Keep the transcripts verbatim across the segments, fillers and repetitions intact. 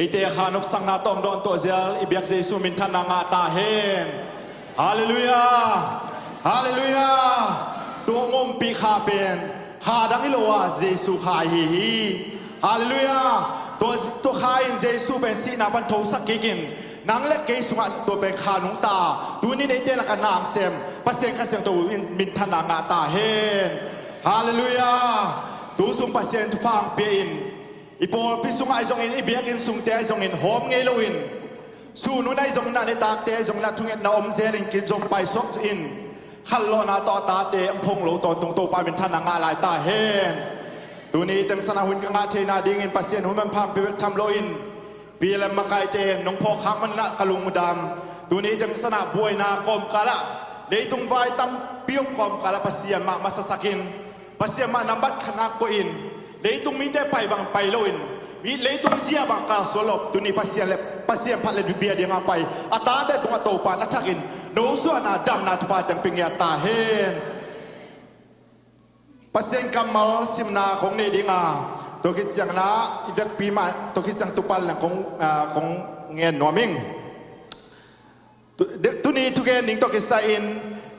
Eite kha nopsakna tawh hong dawn tuah zial i biak Jesu minthanna ngah ta hen. Halleluiah. Halleluiah. Tua hong ompih kha pen kha dang hi lo a, Jesu kha ahi hi. Halleluiah. Tua, tua kha in Jesu pen sihna pan thosak kik in, nang le kei sungah tua pen kha nungta, tuni-in eite lakah na hong sem Pasian Kha Siangtho in minthanna ngah ta hen. Halleluiah. Tu sung Pasian thupha hong pia in, i pawlpi sungah ahi zongin, i biakinn sungte ahi zongin hawm ngei loin, sun hun ahi zongin, a nitakte ahi zongin, a thungetna om zelin kizom paisuak in, khanlawhna tawh a tate hong phong lo tawntung Topa minthanna ngah lai ta hen. Tuni teng sanah hun ka ngah theihna dingin Pasian hun manpha hong pia bek tham loin, P L M makaite nong phawk khak manin ah ka lungdam. Tuni teng sanah buaina kawmkalah, leitung vai tampi om kawmkalah Pasian mah masasakin, Pasian mah nambat khatna koihin, leitung mite pai bang pai loin, mi leitung zia bang kalsuan lo, tuni Pasian le, Pasian phat le bia dinga pai a tate tungah Topa na thakin, nosuahna damna thupha teng pia ngiat ta hen. Pasian kammal simna kong nei dinga, tua khit ciangin ah i vekpi mah, tua khit ciang tu pan leng kong, ah, kong ngen nuam ing. Tu, de, tuni thugen ding tawh kisai in,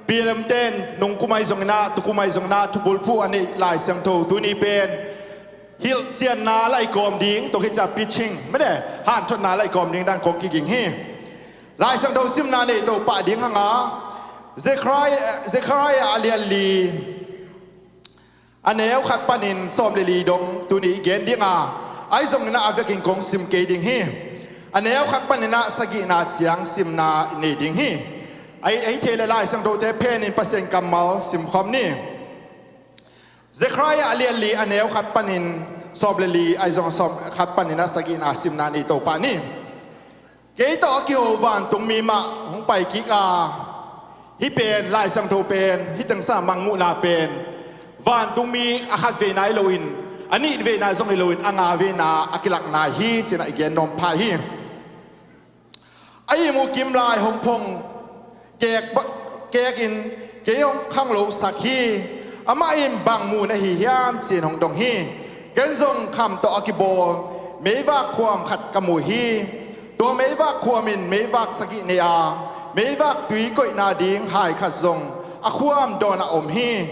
P L M ten nung kum ahi zongin ah, tu kum ahi zongin ah thubulphuh a neih Lai Siangtho tuni pen hilhcianna laikawm ding, tua khit ciang preaching, mede, hanthotna laikawm ding dan kong kiging hi. Lai Siangtho simna nei to pah ding hanga, Zekhariah, Zekhariah a lian li, a neu khat panin sawm le li dong tuni i gen dinga, ahi zongin ah a vekin kong sim kei ding hi. A neu khat panin ah sagihna ciang simna i nei ding hi. Ahi, ahi thei le Lai Siangthote phenin Pasian kammal simkhawm ni. Zekhariah a lian li, a neu khat panin sawm le li, ahi zong sawm khat panin ah sagihna simna nei to pah ni. Kei tawh a kiho vantungmi mah hong pai kik a, hih pen, Lai Siangtho pen, hih teng sanah mangmuhna pen vantungmi a khat veina hi loin, a nih veina zong hi loin, a nga veina a kilakna hi, ci-in ah i gen nuam pha hi. A ihmu kim lai hong phong kek ba-, kek in kei hong khanglosak hi. Amah in bang mu na hi hiam ci-in hong dong hi. Ken zong kham tawh a kibawl meivak khuam khat ka mu hi. Tua meivak khuam in meivak sagih nei a, meivak tui koihna ding hai khat zong a khuam dawnah om hi.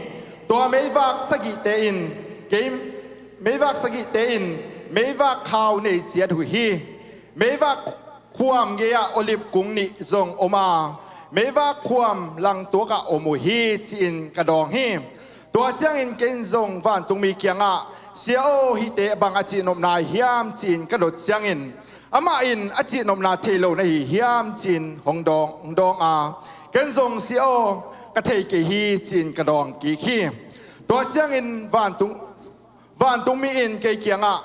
Tua meivak sagihte in kei, meivak sagihte in meivak khau nei ciat uh hi. Meivak khuam gei-ah olive kung nih zong om a, meivak khuam langtuakah om uh hi, ci-in ka dawng hi. Tua ciangin kei in zong vantungmi kiangah, Sia aw, hihte bang a cihnopna hiam, ci-in ka dot ciangin, amah in, A cihnopna thei lo na hi hiam, ci-in hong dawng, hong dawng a, ken zong, Sia aw, ka thei kei hi, ci-in ka dawng kik hi. Tua ciangin vantung, vantungmi in kei kiangah,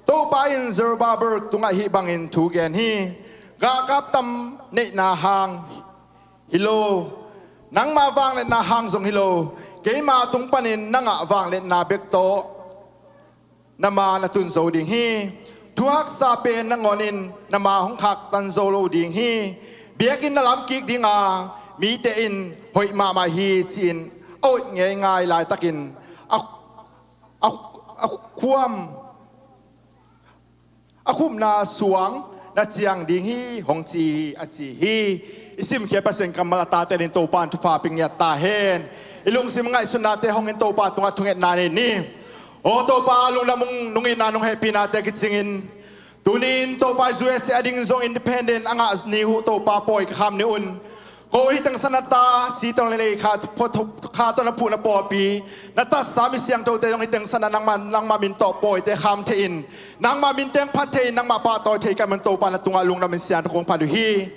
Topa in Zerubbabel tungah hih bangin thu gen hi. Galkap tam neihna hang hi lo, nangma vangliatna hang zong hi lo, keima tung panin na ngah vangliatna bek tawh na ma na tun zo ding hi. Thuhaksa pen nangawnin na ma hong khaktan zo lo ding hi. Biakinn na lam kik dinga, mite in hoih mahmah hi, ci-in a ut ngeingai laitakin a, a, a khuam, a khumna suang na ciang ding hi, hong ci hi, a ci hi. I simkhiat Pasian kammal a tate adingin Topa in thupha pia ngiat ta hen. I lungsim ngaihsutnate hong in Topa tungah thungetna nei ni. Aw Topa, lungdam ung, nung itna nung hehpihnate kicingin, tuni-in Topa, U S A ading zong independent a ngah ni uh Topa, pawi ka kham ni un. Ko hih teng sanah ta, si tawh na lei kha, pho-, kha tawh na phuh na pawlpi, na tatsa mi siangthote zong hih teng sanah nangma, nangma min tawh pawite kham thei-in, nangma min teng phat thei-in, nangma pahtawi thei ka hih man Topa, na tungah lungdam in siangtho kong phat uh hi.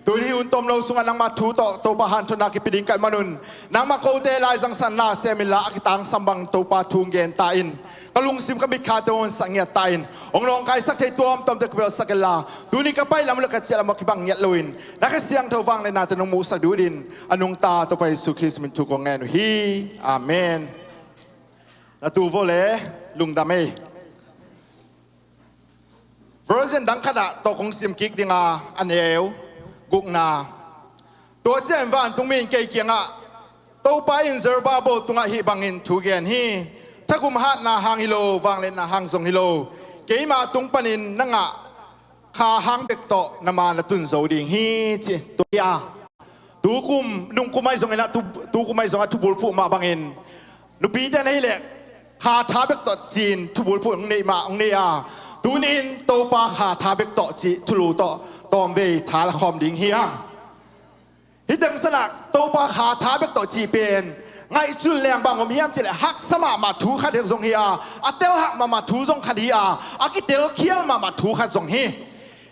Tuni hih hun tomno sungah nangma thu tawh Topa hanthotna kipia ding ka hih manun, nangma kote laizang san na sem inla, a kitangsam bang Topa thu gen ta in, ka lungsim ka mitkhate hong honsak ngiat ta in, hong nawngkaisak thei tuamtuamte ka pelsak inla, tuni ka pai lam uh le ka ciah lam uh a kibang ngiat loin, na Kha Siangtho vangliatnate nong muhsak ding uh in, a nungta Topa Jesu Khrist min thu kong ngen uh hi. Amen. Na tu vo le, lungdam ei. Version dang khatah tawh kong sim kik dinga, a neu gukna. Tua ciangin vantungmi in kei kiangah, Topa in Zerubbabel tungah hih bangin thu gen hi. Thakhum hatna hang hi lo, vangliatna hang zong hi lo, keima tung panin na ngah kha hang bek tawh na ma na tun zo ding hi ci. Tua hi a, tukum, nungkum ahi zongin ah, tu, tukum ahi zongah thubulphuh mah bangin nupite na hi leh kha tha bek tawh ci-in thubulphuh hong nei mah hong nei a, tuni-in Topa kha tha bek tawh cih thulu tawh tawmvei tha la khawm ding hi hang. Hih teng sanah Topa kha tha bek tawh cih pen ngaihsun leng bang om hiam cih leh haksa mahmah thu khat zong hi a, a telhak mahmah thu zong khat hi a, a kitelkhial mahmah thu khat zong hi.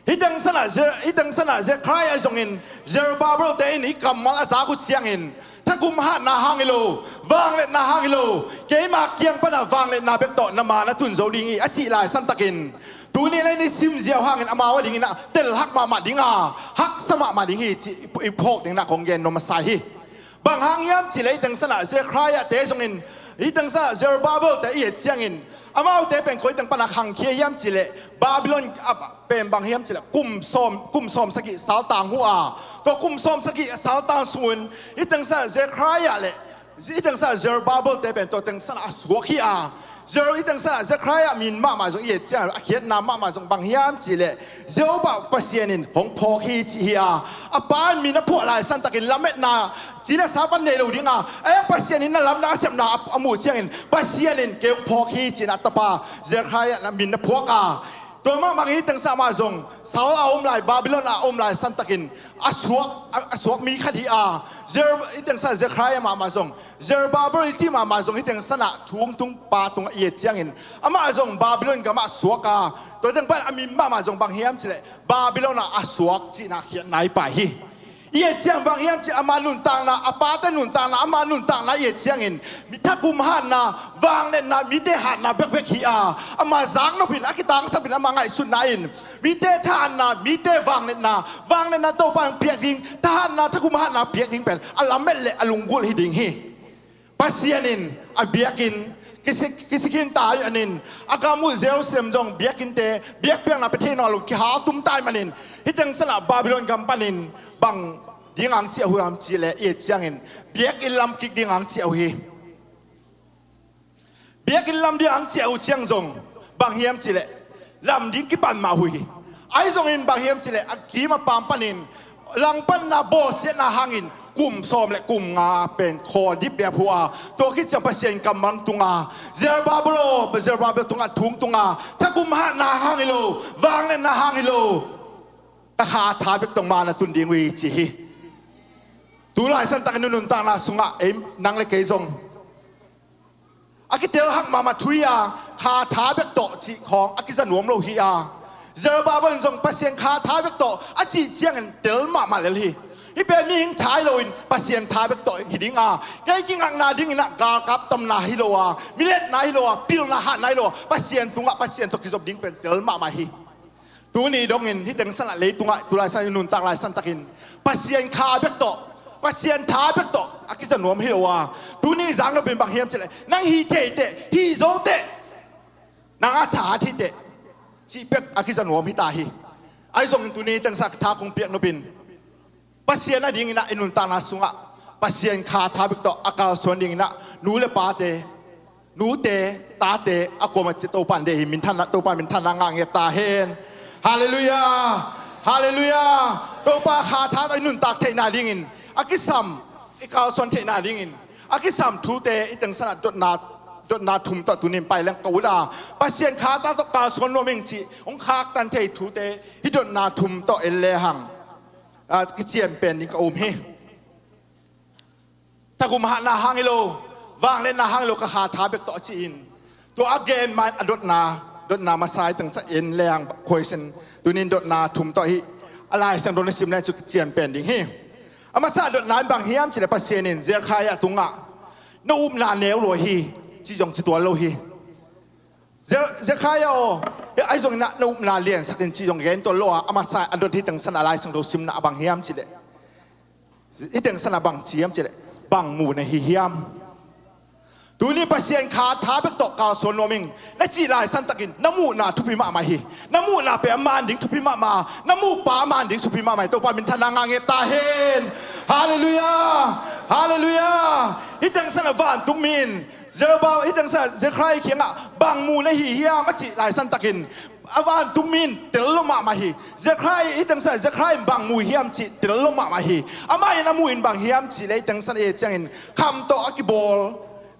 Hih teng sanah Ze-, hih teng sanah Zechariah zongin Zerubbabel te in hih kammal a zak uh ciangin, thakum hatna hang hi lo, vangliatna hang hi lo, keima kiang panah vangliatna bek tawh na ma na tun zo ding hi a cih lai santakin, tuni-in ah i sim ziau hangin amau a dingin ah telhak mahmah ding a, haksa mahmah ding hi cih i phawk dingin ah kong gen nuam masa hi. Bang hang hiam cih leh hih teng sanah Zechariah te zongin, hih teng sanah Zerubbabel te i et ciangin, amaute pen koi teng panah khangkhia hiam cih leh Babylon a pen bang hiam cih leh kum sawm, kum sawm sagih saltang uh a, tua kum sawm sagih saltang sungun hih teng sanah Zechariah le hih teng sanah Zerubbabel te pen tua teng sanah a suak hi a, Zer-, hih teng sanah Zechariah min mahmah zong i et ciang a khiatna mahmah zong bang hiam cih leh Jehovah Pasian in hong phawk hi cih hi a, a pa in min a phuah lai santakin lametna, cina sa pan nei lo ding a, a, Pasian in na lamna a sepna a, a muh ciangin Pasian in kei hong phawk hi ci-in a tapa Zechariah na min na phuak a, tua mahmah hih teng sanah amah zong sal a om lai, Babylon a om lai santakin a suak, a, a suak mi khat hi a, Zer-, hih teng sanah Zechariah mahmah zong, Zerubbabel i cih mahmah zong hih teng sanah thu hong tung pa tungah i et ciangin amah zong Babylon gamah suak a, tua teng pan a min mahmah zong bang hiam cih leh Babylon ah a suak cihna khiatna hi pah hi. I et ciang bang hiam cih leh ama nuntakna, a pate nuntakna, ama nuntakna i et ciangin mi thakum hatna, vangliatna, mite hatna bekbek hi a, ama zaknopin, a kitangsapin, ama ngaihsutna in mite thahatna, mite vangliatna, vangliatna Topa in piak ding, thahatna, thakum hatna piak ding pen a lamet le a lunggulh hi ding hi. Pasian in a biakinn kisi, kisi khin ta ahih manin, a gam uh Jerusalem zong biakinnte biakpiakna pia thei nawn lo kihal tum ta ahih manin, hih teng sanah Babylon gam panin bang ding hong ciah uh hiam cih leh i et ciangin biakinn lam kik ding hong ciah uh hi. Biakinn lam ding hong ciah uh ciang zong bang hiam cih leh lam ding kipan mah uh hi. Ahi zongin bang hiam cih leh a kim a paam panin langpanna bawlsiatna hangin kum sawm le kum nga pen khawl dipdiap uh a, tua khit ciang Pasian kammal tung a, Zerubbabel aw, Zerubbabel tungah thu hong tung a, thakum hatna hang hi lo, vangliatna hang hi lo, ka kha tha bek tawh ma na tun ding uh hi ci hi. Tu lai santakin nuntakna sungah ei, nang le kei zong a kitelhak mahmah thu hi a, kha tha bek tawh cih khawng a kiza nuam lo hi a, Zerubbabel in zong Pasian kha tha bek tawh a cih ciangin tel mahmah lel hi. Hih pen mihing tha hi loin Pasian tha bek tawh hi ding a, kei kingakna dingin ah galkap tamna hi lo a, miletna hi lo a, pilna hatna hi lo a, Pasian tungah Pasian tawh kizop ding pen tel mahmah hi. Tuni dongin hih teng sanah leitungah tu lai san i nuntak lai santakin Pasian kha bek tawh, Pasian tha bek tawh a kiza nuam hi lo a, tuni zang lo pen bang hiam cih leh nang hi thei teh, hi zo teh, nang a tha hi teh cih bek a kiza nuam hi ta hi. Ahi zongin tuni teng sa tha kong piak nopin Pasian a dingin ah i nuntakna sungah Pasian kha tha bek tawh a kalsuan dingin ah nu le pate, nute, tate a kuamah ciat Topa in deih hi. Minthanna, Topa minthanna ngah ngiat ta hen. Halleluiah. Halleluiah. Topa kha tha tawh i nuntak theihna dingin a kisam, i kalsuan theihna dingin a kisam thute i teng sanah dotna, dotna thum tawh tunin pai leng ka ut a, Pasian kha tha tawh kalsuan nuam ing cih hong khaktan thei thute hih dotna thum tawh en lehang a, kician pen ding ka um hi. Thakum hatna hang hi lo, vangliatna hang hi lo, ka kha tha bek tawh a ci-in, tua a gen ma-in a dotna, dotna masa i teng sa en leng khuaisen, tunin dotna thum tawh hi. A Lai Siangtho na sim leng cu kician pen ding hi. A masa dotna in bang hiam cih leh Pasian in Zekhariah tungah na upna neu lua hi, cih zong ci tuan lo hi. Ze-, Zekhariah aw, ahi zongin ah na upna liansak in cih zong gen tuan lo a, a masa a dot hih teng sanah Lai Siangtho simna a bang hiam cih leh, hih teng sanah bang ci hiam cih leh, bang muh na hi hiam? Tuni Pasian kha tha bek tawh kalsuan nuam ing na cih lai santakin na muhna thupi mahmah hi. Na muhna pen a man ding thupi mahmah, na muhpa a man ding thupi mahmah hi. Topa minthanna ngah ngiat ta hen. Halleluiah. Halleluiah. Hih teng sanah vantung mi in Zerubbabel, hih teng sanah Zekhariah kiangah bang muh na hi hiam a cih lai santakin A vantung mi in tel lo mahmah hi. Zekhariah, i tengsan Zekhariah in bang mu hiam cih tel lo mahmah hi. Amah in a mu in bang hiam cih leh i tengsan i et ciangin kham tawh a kibawl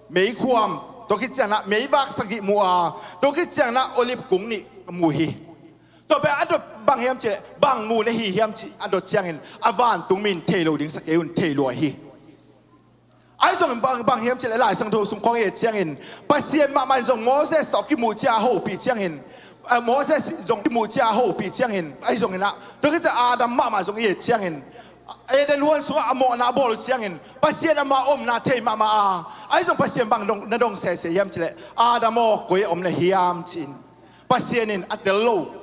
meikhuam, tua khit ciangin ah meivak sagih mu a, tua khit ciangin ah olive kung nih a mu hi. Tua pen a dot bang hiam cih leh bang mu na hi hiam cih a dot ciangin a vantung mi in thei lo ding sa kei un, thei lua hi. Ahi zongin bang, bang hiam cih leh Lai Siangtho sung khawng i et ciangin Pasian mahmah in zong Moses tawh kimuh ciang a hopih ciangin, eh, Moses zong kimuh ciang a hopih ciangin, ahi zongin ah tua khit ciang Adam mahmah zong i et ciangin Eden huan sungah a mawhna a bawl ciangin Pasian ama omna thei mahmah a, ahi zong Pasian bang dong, na dong sese hiam cih leh, Adam aw, koi a om na hiam ci-in Pasian in a tel lo,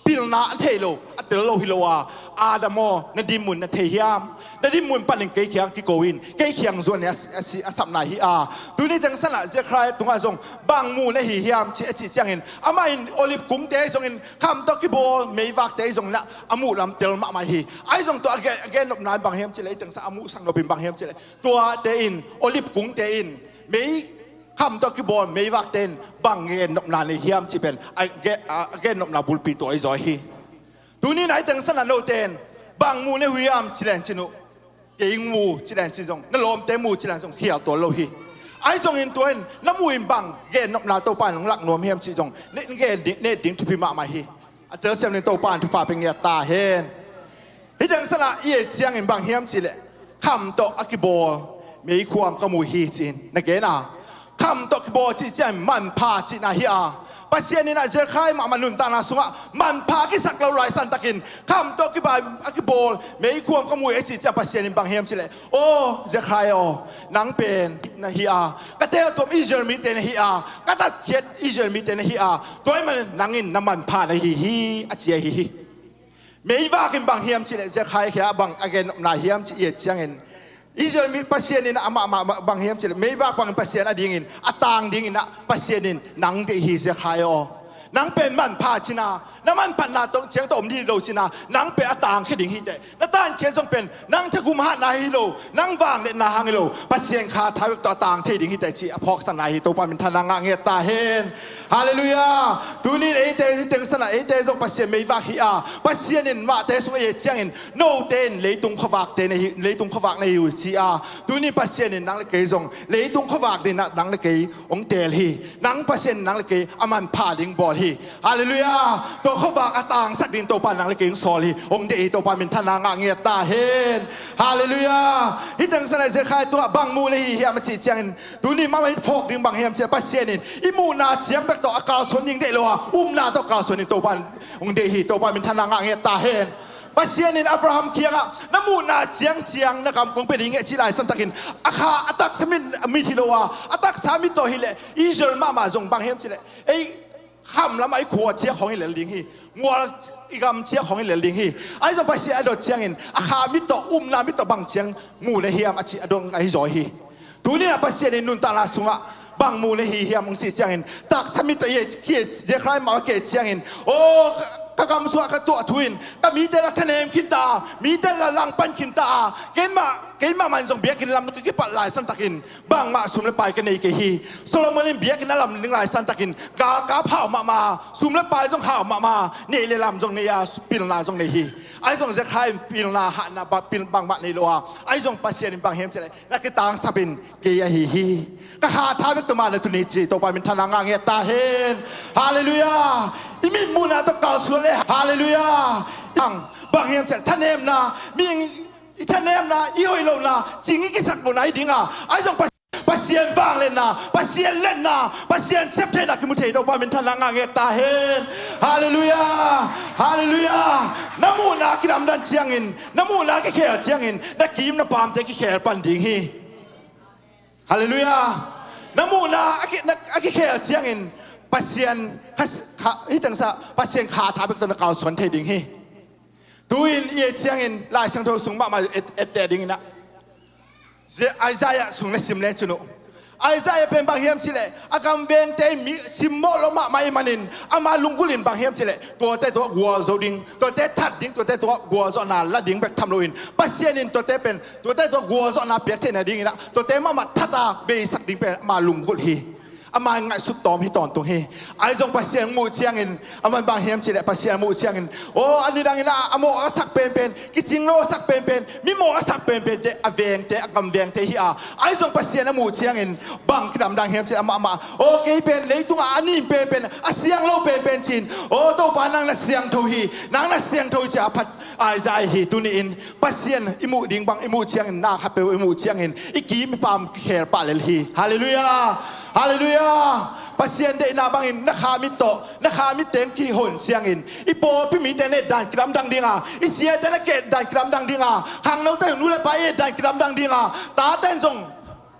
pilna a thei lo, a tel lo hi lo a, Adam aw, na dinmun na thei hiam? Na dinmun panin kei kiang kiko in, kei kiang zuan in a, a, a sapna hi a. Tuni tengsan ah Zekhariah tungah zong bang mu na hi hiam cih a cih ciangin amah in olive kungte zongin kham tawh kibawl meivakte zongin ah a muh lam tel mahmah hi. Ahi zong tua a gen, a gennopna in bang hiam cih leh i tengsan a muhsak nop in bang hiam cih leh, tuate in, olive kungte in mei kham tawh kibawl meivakte in bang gennopna nei hiam cih pen a ge-, a gennopna bulpi tua i zaw hi. Tuni-in ah i tengsan ah note in bang mu na hi hiam ci leng cin uh, kei mu ci leng cin zong, na lawmte mu ci leng zong khial tuan lo hi. Ahi zongin tua in na mu in bang gennopna Topa in hong lak nuam hiam cih zong ne, ne ding, ne ding thupi mahmah hi. A telsiam ding Topa in thupha pia ngiat ta hen. Hih teng san ah i et ciangin bang hiam cih leh, kham tawh a kibawl meikhuam ka mu hi ci-in na gen a. Kham tawh kibawl cih ciangin manpha cihna hi a. Pasian in ah Zekhariah mahmah nuntakna sungah manpha a kisak lo lai santakin kham tawh kibawl, a kibawl meikhuam ka mu hi a cih ciang Pasian in bang hiam cih leh, aw Zekhariah aw, nang pen na hi a, ka teltuam Israel mite na hi a, ka tatkhiat Israel mite na hi a, tua ahih manin nang in na manpha na hi hi, a ci ahi hi. Meivak in bang hiam cih leh Zekhariah khia bang a gennopna hiam cih i et ciangin, Israel mi Pasian in amah, amah, amah bang hiam cih leh, meivak bangin Pasian a dingin, a tang dingin ah Pasian in nang deih hi Zekhariah aw. Nang pen manpha cihna, na manphatna tawh ciang tawh om ding hi lo cihna, nang pen a tangkhia ding hi teh. Na tankhiat zong pen nang thagum hatna hi lo, nang vangliatna hang hi lo, Pasian kha tha bek tawh a tang thei ding hi teh cih a phawksakna hi. Topa minthanna ngah ngiat ta hen. Halleluiah. Tuni-in eite, hih teng san ah eite zong Pasian meivak hi a, Pasian in mahte sung a et ciangin note in leitung khuavakte na hi, leitung khuavak na hi uh ci a. Tuni Pasian in nang le kei zong leitung khuavak dingin ah nang le kei hong teel hi. Nang Pasian in nang le kei a manpha ding bawl hi. Halleluiah. Tua khuavak a tangsak dingin Topa in nang le kei hong sawl hi. Hong deih hi. Topa minthanna ngah ngiat ta hen. Halleluiah. Hih teng san ah Zekhariah tungah bang mu na hi hiam a cih ciangin, tuni mahmah i phawk ding bang hiam cih leh, Pasian in i muhna ciang bek tawh a kalsuan ding deih lo a, upna tawh kalsuan ding Topa in hong deih hi. Topa minthanna ngah ngiat ta hen. Pasian in Abraham kiangah na muhna ciangciang na kam kong pia ding hi a cih lai santakin, a kha a taksa mit, mit hi lo a, a taksa mit tawh hi leh Israel mahmah zong bang hiam cih leh, ei, kham lamah i khua ciak khawng i lel ding hi. Mual i gam ciak khawng i lel ding hi. Ahi zong Pasian a dot ciangin a kha mit tawh, upna mit tawh bang ciang mu na hiam a cih a dong ahi zaw hi. Tuni-in ah Pasian in nuntakna sungah bang mu na hi hiam hong cih ciangin, taksa mit tawh i et, ki et, Zekhariah mah a ki et ciangin, aw, ka, ka gam sungah ka tuah thu in ka mite la thanem khin ta a, mite la langpan khin ta a, keimah, keimah mah in zong biakinn lam ka kipat lai santakin bangmah sum le pai ka nei kei hi. Solomon in biakinn a lam ding lai santakin galkap hau mahmah, sum le pai zong hau mahmah, neih le lam zong nei a, pilna zong nei hi. Ahi zong Zekhariah in pilna hahna ba, pil, bangmah nei lo a, ahi zong Pasian in bang hiam cih leh, na kitangsap in kei ahi hi. Ka kha tha bek tawh mah na tun hi ci. Topa minthanna ngah ngiat ta hen. Halleluiah. I mitmuhna tawh kalsuan le, halleluiah, bang, bang hiam cih leh, thanemna, mi i thanemna, i hoih lohna cing i kisak lohna hi ding a, ahi zong Pas-, Pasian vangliatna, Pasian liatna, Pasian septheihna kimu thei. Topa minthanna ngah ngiat ta hen. Halleluiah. Halleluiah. Na muhna kidamdan ciangin, na muhna kikhel ciangin na kim na pamte kikhel pan ding hi. Halleluiah. Na muhna a ki, na, a kikhel ciangin Pasian kha, kha, hih teng san ah Pasian kha tha bek tawh na kalsuan thei ding hi. Tu-in i et ciangin Lai Siangtho sung mahmah et, etteh dingin ah, Ze-, Isaiah sung na sim le cin uh. Isaiah pen bang hiam cih leh, a gamvente in mi simmawh lo mahmah ahih manin, ama lunggulh in bang hiam cih leh, tuate tungah gualzo ding, tuate that ding, tuate tungah gualzawhna la ding bek tham loin, Pasian in tuate pen, tuate tungah gualzawhna piak theihna dingin ah tuate mahmah that a beisak ding pen ama lunggulh hi. Amah in ngaihsut tawm hi tawntung hi. Ahi zong Pasian muh ciangin, aman bang hiam cih leh Pasian muh ciangin, aw, a nidangin a, a mawh a sak penpen, kicing lo a sak penpen, mi mawh a sak penpente, a vengte, a gam vengte hi a. Ahi zong Pasian a muh ciangin bang kidamdang hiam cih leh amah, amah, aw, kei pen leitungah a nim penpen, a siang lo penpen ci-in, aw, Topa nang na siangtho hi, nang na siangtho hi ci-a a phat Isaiah hi. Tuni-in Pasian i muh ding bang i muh ciangin, na khatpeuh i muh ciangin i kim i pam kikhel pah lel hi. Halleluiah. Halleluiah. Pasian deihna bangin na kha mit tawh, na kha mit teng kihon ciangin i pawlpi mite na etdan kidamdang ding a, i siate na ki-etdan kidamdang ding a, khangnote nu le pa i etdan kidamdang ding a, tate in zong,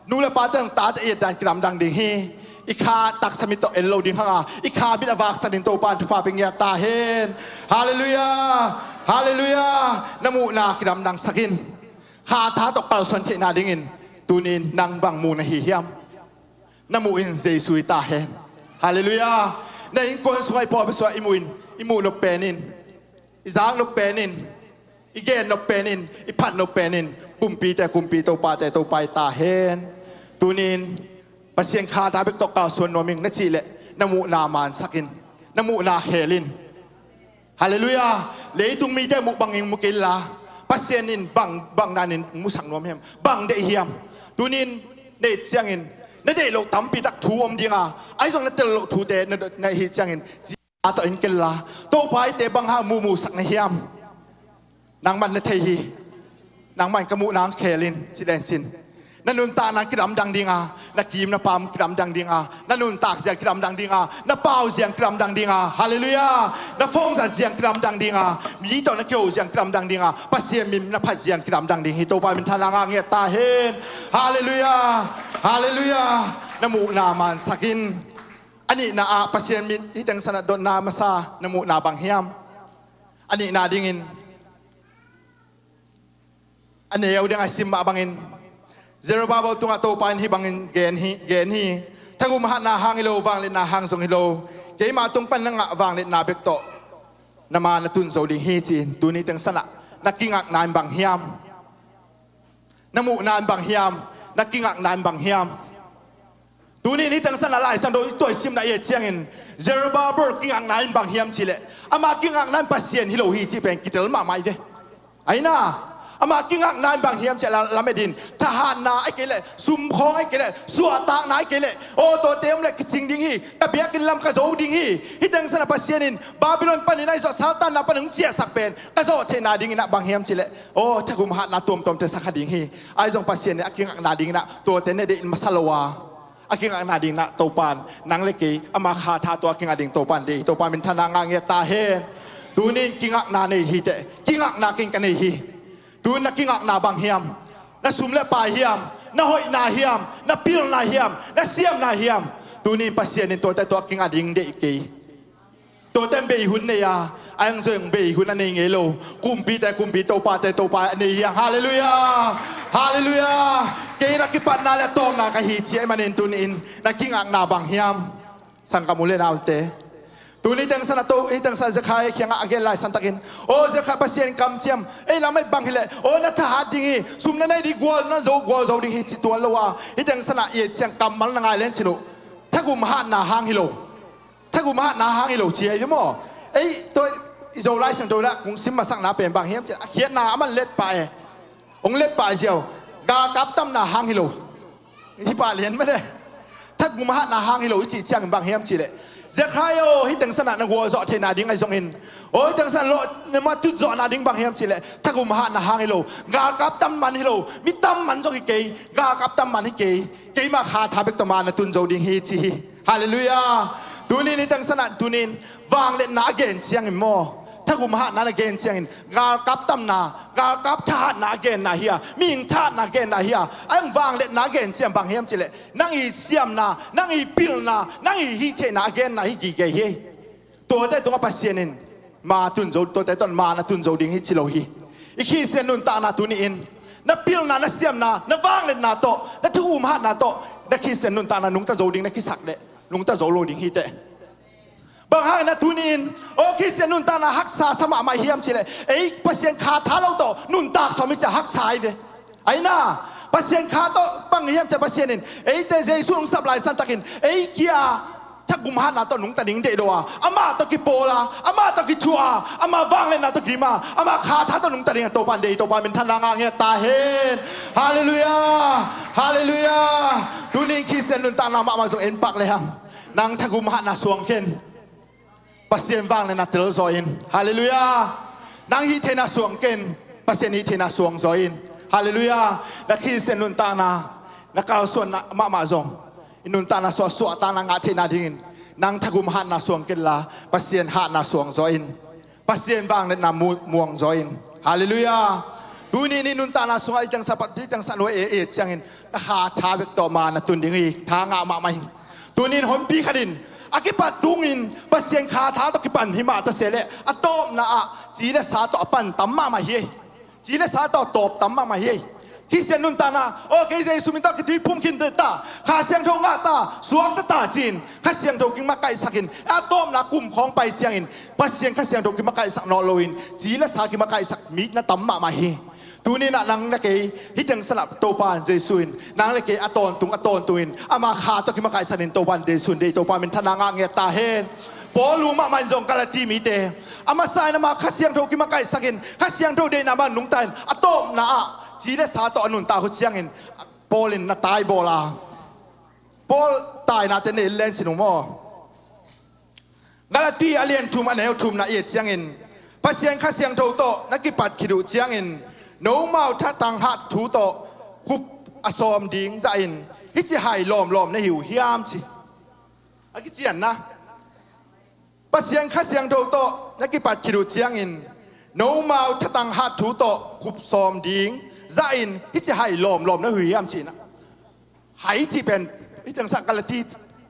nu le pate in tate i etdan kidamdang ding hi. I kha taksa mit tawh en lo ding hang a, i kha mit a vaksak ding Topa in thupha pia ngiat ta hen. Halleluiah. Halleluiah. Na muhna kidamdangsak in. Kha tha tawh kalsuan theihna dingin tuni-in nang bang mu na hi hiam? Na muh in Jesu hi ta hen. Halleluiah. Na innkuan sungah, i pawlpi sungah i muh in, i muh nop pen in, i zak nop pen in, i gen nop pen in, i phat nop pen in kumpite kumpi, topate topa hi ta hen. Tuni-in Pasian kha tha bek tawh kalsuan nuam ing na cih leh na muhna mansak in, na muhna khel in. Halleluiah. Leitung mite muh bangin mu kei inla, Pasian in bang, bang danin musak nuam hiam, bang deih hiam? Tuni-in na et ciangin na deih loh tampi tak thu om ding a, ahi zong na tel loh thute na, na hih ciangin, a tawh en kei inla, Topa eite bang hang muhmuhsak na hiam? Nangman na thei hi. Nangman ka muhna hong khel in, ci len cin. Na nuntakna kidamdang ding a, na kim na pam kidamdang ding a, na nuntak ziang kidamdang ding a, na pau ziang kidamdang ding a, halleluiah. Na phongzat ziang kidamdang ding a, mi tawh na kiho ziang kidamdang ding a, Pasian min na phat ziang kidamdang ding hi. Topa minthanna ngah ngiat ta hen. Halleluiah. Halleluiah. Na muhna mansak in. A nihna ah Pasian min, hih teng sanah dotna masa na muhna bang hiam? A nihna dingin, a neu ding a i sim mah bangin, Zerubbabel tungah Topa in hih bangin gen hi, gen hi. Thagum hatna hang hi lo, vangliatna hang zong hi lo. Keima tung pan na ngah vangliatna bek tawh na maan na tun zo ding hi, ci-in tuni teng sanah na kingakna in bang hiam? Na muhna in bang hiam? Na kingakna in bang hiam? Tuni-in hih teng sanah Lai Siangtho i tuaisimna i et ciangin, Zerubbabel kingakna in bang hiam cih leh, ama kingakna in Pasian hi lo hi cih pen kitel mahmah hi ve. Aina, ama kingakna in bang hiam cih leh, lamet in, thahatna ahih kei leh, sumkhawng ahih kei leh, suahtakna ahih kei leh, aw, tuate om leh kicing ding hi, ka biakinn lam ka zo ding hi. Hih teng sanah Pasian in Babylon panin ahi zong Satan na panin hong ciahsak pen ka zawh theihna dingin ah bang hiam cih leh, aw, thagum hatna tuamtuamte sa kha ding hi. Ahi zong Pasian in a kingakna dingin ah tuate na deih in masa lo a, a kingakna dingin ah Topa in nang le kei ama kha tha tawh a kingak ding Topa in deih hi. Topa minthanna ngah ngiat ta hen. Tuni-in kingakna nei hi teh, kingakna kei in ka nei hi. Tuni-in na kingakna bang hiam? Na sum le pai hiam? Na hoihna hiam? Na pilna hiam? Na siamna hiam? Tuni-in Pasian in tuate tawh a kingak ding deih kei. Tuate in bei hun nei a, a hang zong bei hun a nei ngei lo. Kumpite kumpi, topate topa a nei hi hang. Halleluiah. Halleluiah. Kei na kipatna le a tawpna ka hi ci ahih manin tuni-in na kingakna bang hiam? Sanggam u le naute, tuni teng sanah to, hih teng sanah Zekhariah kiangah a gen lai santakin, aw Zekhariah, Pasian kamciam ei lam ei bang hi leh, aw na thahat ding hi, sum na nei ding, gual na zo, gual zo ding hi ci tuan lo a, hih teng sanah i et ciang kammal na ngai len cin uh. Thagum hatna hang hi lo. Thagum hatna hang hi lo ci ahi ve maw? Ei, tua i Zo Lai Siangtho lah kong sim masakna pen bang hiam cih leh, a khiatna a man let pah e. Hong let pah ziau. Galkap tamna hang hi lo. Hi pah lian mah de. Thagum hatna hang hi lo i cih ciangin bang hiam cih leh, Zekhariah aw, hih teng sanah na gualzawh theihna ding ahi zongin, aw hih teng sanah lawh, na matut zawhna ding bang hiam cih leh, thagum hatna hang hi lo. Galkap tam man hi lo. Mi tam man zong hi kei. Galkap tam man hi kei. Keimah kha tha bek tawh ma na tun zo ding hi ci hi. Halleluiah. Tuni-in hih teng sanah tuni-in vangliatna a gen ciangin maw, thagum hatna na gen ciangin, galkap tamna, galkap thahatna a genna hi a, mihing thahatna a genna hi a, a hong vangliatna a gen ciang bang hiam cih leh, nang i siamna, nang i pilna, nang i hih theihna a genna hi gige hi. Tuate tungah Pasian in ma tun zo, tuate tungah ma na tun zo ding hi ci lo hi. I Khristian nuntakna tuni-in na pilna, na siamna, na vangliatna tawh, na thagum hatna tawh na Khristian nuntakna nungta zo ding na kisak leh, nungta zo lo ding hi teh. Bang hang na tuni-in, aw Khristian nuntakna haksa sa mahmah hiam cih leh, ei Pasian kha tha lo tawh nuntak sawm hi ci-a haksa hi ve. Aina, Pasian kha tawh bang hiam ciah Pasian in eite Jesu hong sap lai santakin ei kia thagum hatna tawh nungta ding deih lo a, amah tawh kipawl a, amah tawh kithuah a, amah vangliatna tawh kim a, amah kha tha tawh nungta ding a Topa in deih, Topa minthanna ngah ngiat ta hen. Halleluiah. Halleluiah. Tuni in Khristian nuntakna mahmah zong en pak le hang, nang thagum hatna suang ken, Pasian vangliatna tel zaw in. Halleluiah. Nang hih theihna suang ken, Pasian hih theihna suang zaw in. Halleluiah. Na Khristian nuntakna, na kalsuanna mahmah zong i nuntakna suah suahtakna ngah theihna dingin nang thagum hatna suang kenla Pasian hatna suang zaw in. Pasian vangliatna mu- muang zaw in. Halleluiah. Tuni in i nuntakna sungah i tengsa pat i tengsa nuai e e ciangin ka kha tha bek tawh ma na tun ding hi, tha ngah mahmah hi. Tuni in honpi khat in a kipat tungin Pasian kha tha tawh kipan hi mah ta se leh a tawpna ah ci le sa tawh a pan tam mahmah hi. Ci le sa tawh tawp tam mahmah hi. Khristian nuntakna, aw kei Jesu min tawh kituiphum khin ta, Kha Siangtho ngah ta, suakta ta ci-in Kha Siangtho kimakaihsak in a tawpna kum khawng pai ciangin Pasian Kha Siangtho kimakaihsak nawn loin ci le sa kimakaihsak mi na tam mahmah hi. Tuni in ah nang le kei hih tengsan ah Topa Jesu in nang le kei a tawntung a tawntung in ama kha tawh kimakaihsak in Topa Jesu in deih, Topa minthanna ngah ngiat ta hen. Paul uh mahmah in zong Galati mite a masa in ama Kha Siangtho kimakaihsak in Kha Siangtho deihna bang nungta in a tawpna ah ci le sa tawh a nuntak uh ciangin Paul in na tai bawl a, Paul tainate nei len cin uh maw? Galati a lian thum a neu thumna i et ciangin Pasian Kha Siangtho tawh na kipat khit uh ciangin nomau thatang hat thu tawh khup a sawm ding zahin hih ci hai lawmlawm na hi uh hiam ci. A kicianna, Pasian Kha Siangtho tawh na kipat khit uh ciangin nomau thatang hat thu tawh khup sawm ding zahin hih ci hai lawmlawm na hi uh hiam cihna. Hai cih pen hih tengsa Galati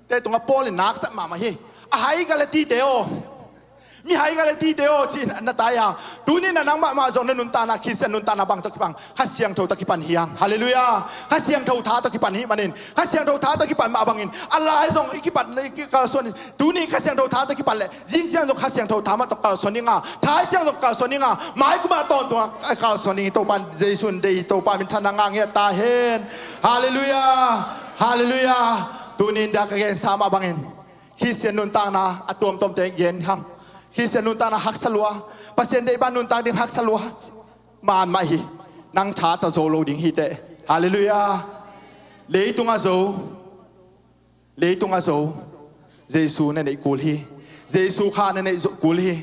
te tungah Paul in naksak mahmah hi. A hai Galati te aw, mi hai Galati te aw ci-in an na tai a. Tuni in ah nang mahmah zong na nuntakna Khristian nuntakna bang tawh kipan, Kha Siangtho tawh kipan hi hang. Halleluiah. Kha Siangtho tha tawh kipan hi manin Kha Siangtho tha tawh kipan mah bangin a lai zong i kipat i kalsuan in tuni Kha Siangtho tha tawh kipan leh zing ciang zong Kha Siangtho tha mah tawh kalsuan ding a, thai ciang zong kalsuan ding a, mai kum ah tawntung a kalsuan ding hi. Topa Jesu in deih, Topa minthanna ngah ngiat ta hen. Halleluiah. Halleluiah. Tuni in dah ka gensa mah bangin Khristian nuntakna a tuamtuamte gen hang. Khristian nuntakna haksa lua, Pasian deih bang nuntak ding haksa lua man mah hi. Nang tha tawh zo lo ding hi teh. Halleluiah. Leitungah zo, leitungah zo Jesu na neih kul hi. Jesu kha na neih zo kul hi.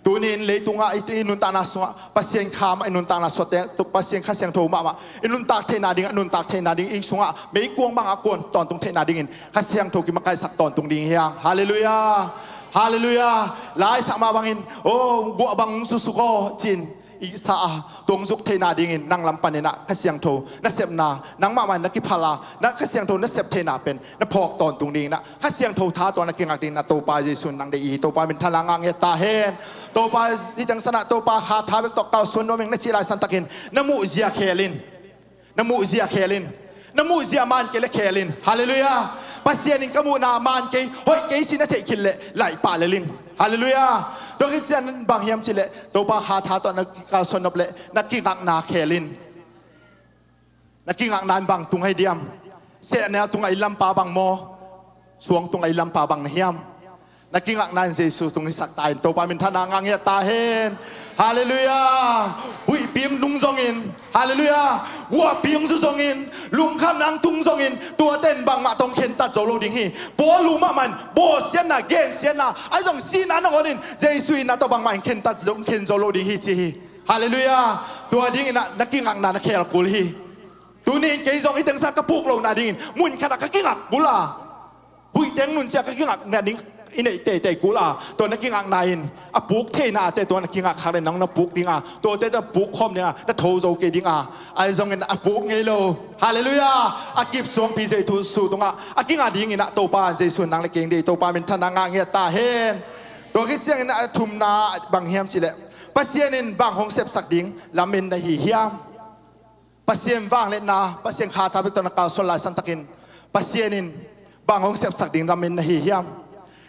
Tuni in leitungah i, i nuntakna sungah Pasian kha mah i nuntakna suahte, Pasian Kha Siangtho mahmah i nuntak theihna ding, a nuntak theihna ding, i sungah meikuang bangah kuan tawntung theihna dingin Kha Siangtho kimakaihsak tawntung ding hi hang. Halleluiah. Halleluiah. Laisak mah bangin, aw guah bang susuk aw ci-in i sa a, tua hong zuk theihna dingin nang lam panin ah Kha Siangtho nasepna nang mahmah in na kiphal a, na Kha Siangtho nasep theihna pen na phawk tawntung dingin ah Kha Siangtho tha tawh na kingak dingin ah Topa Jesu in nang deih hi. Topa minthanna ngah ngiat ta hen. Topa hih tengsan ah Topa kha tha bek tawh kalsuan nuam ing na cih lai santakin na muhzia khel in, na muhzia khel in, na muhzia man kei le khel in. Halleluiah. Pasian in ka muhna man kei, hoih kei ci na theih khit leh laih pah lel in. Halleluiah. Tua khit ciang bang hiam cih leh Topa kha tha tawh na kalsuan nop leh na kingakna khel in. Na kingakna in bang tung hi diam? Sehnel tungah i lampa bang maw? Suang tungah i lampa bang na hiam? Na kingakna in Jesu tung hisak ta in Topa minthanna ngah ngiat ta hen. Halleluiah. Huihpi hong tung zongin, halleluiah, guahpi hong zu zongin, lungkhamna hong tung zongin, tuate in bangmah tawh hong khentat zo lo ding hi. Paul uh mahmah in bawlsiatna, gensiatna, ahi zong sihna nangawn in Jesu itna tawh bangmah in khentat zo, khen zo lo ding hi ci hi. Halleluiah. Tua dingin ah na kingakna na khel kul hi. Tuni in kei zong hih tengsa ka puk lohna dingin mun khatah ka kingak kul a, huih teng nun ciah ka kingakna ding i neih teitei kul a, tua na kingakna in a puk theihnate tua na kingak khak le nang na puk ding a, tuate na puk khawm ding a, na tho zo kei ding a, ahi zongin a puk ngei lo. Halleluiah. A kip suangpi Jesu tungah a kingak dingin ah Topa Jesu in nang le kei deih, Topa minthanna ngah ngiat ta hen. Tua khit ciangin a thumna bang hiam cih leh Pasian in bang hong sepsak ding lamen na hi hiam? Pasian vangliatna, Pasian kha tha bek tawh na kalsuan lai santakin Pasian in bang hong sepsak ding lamen na hi hiam?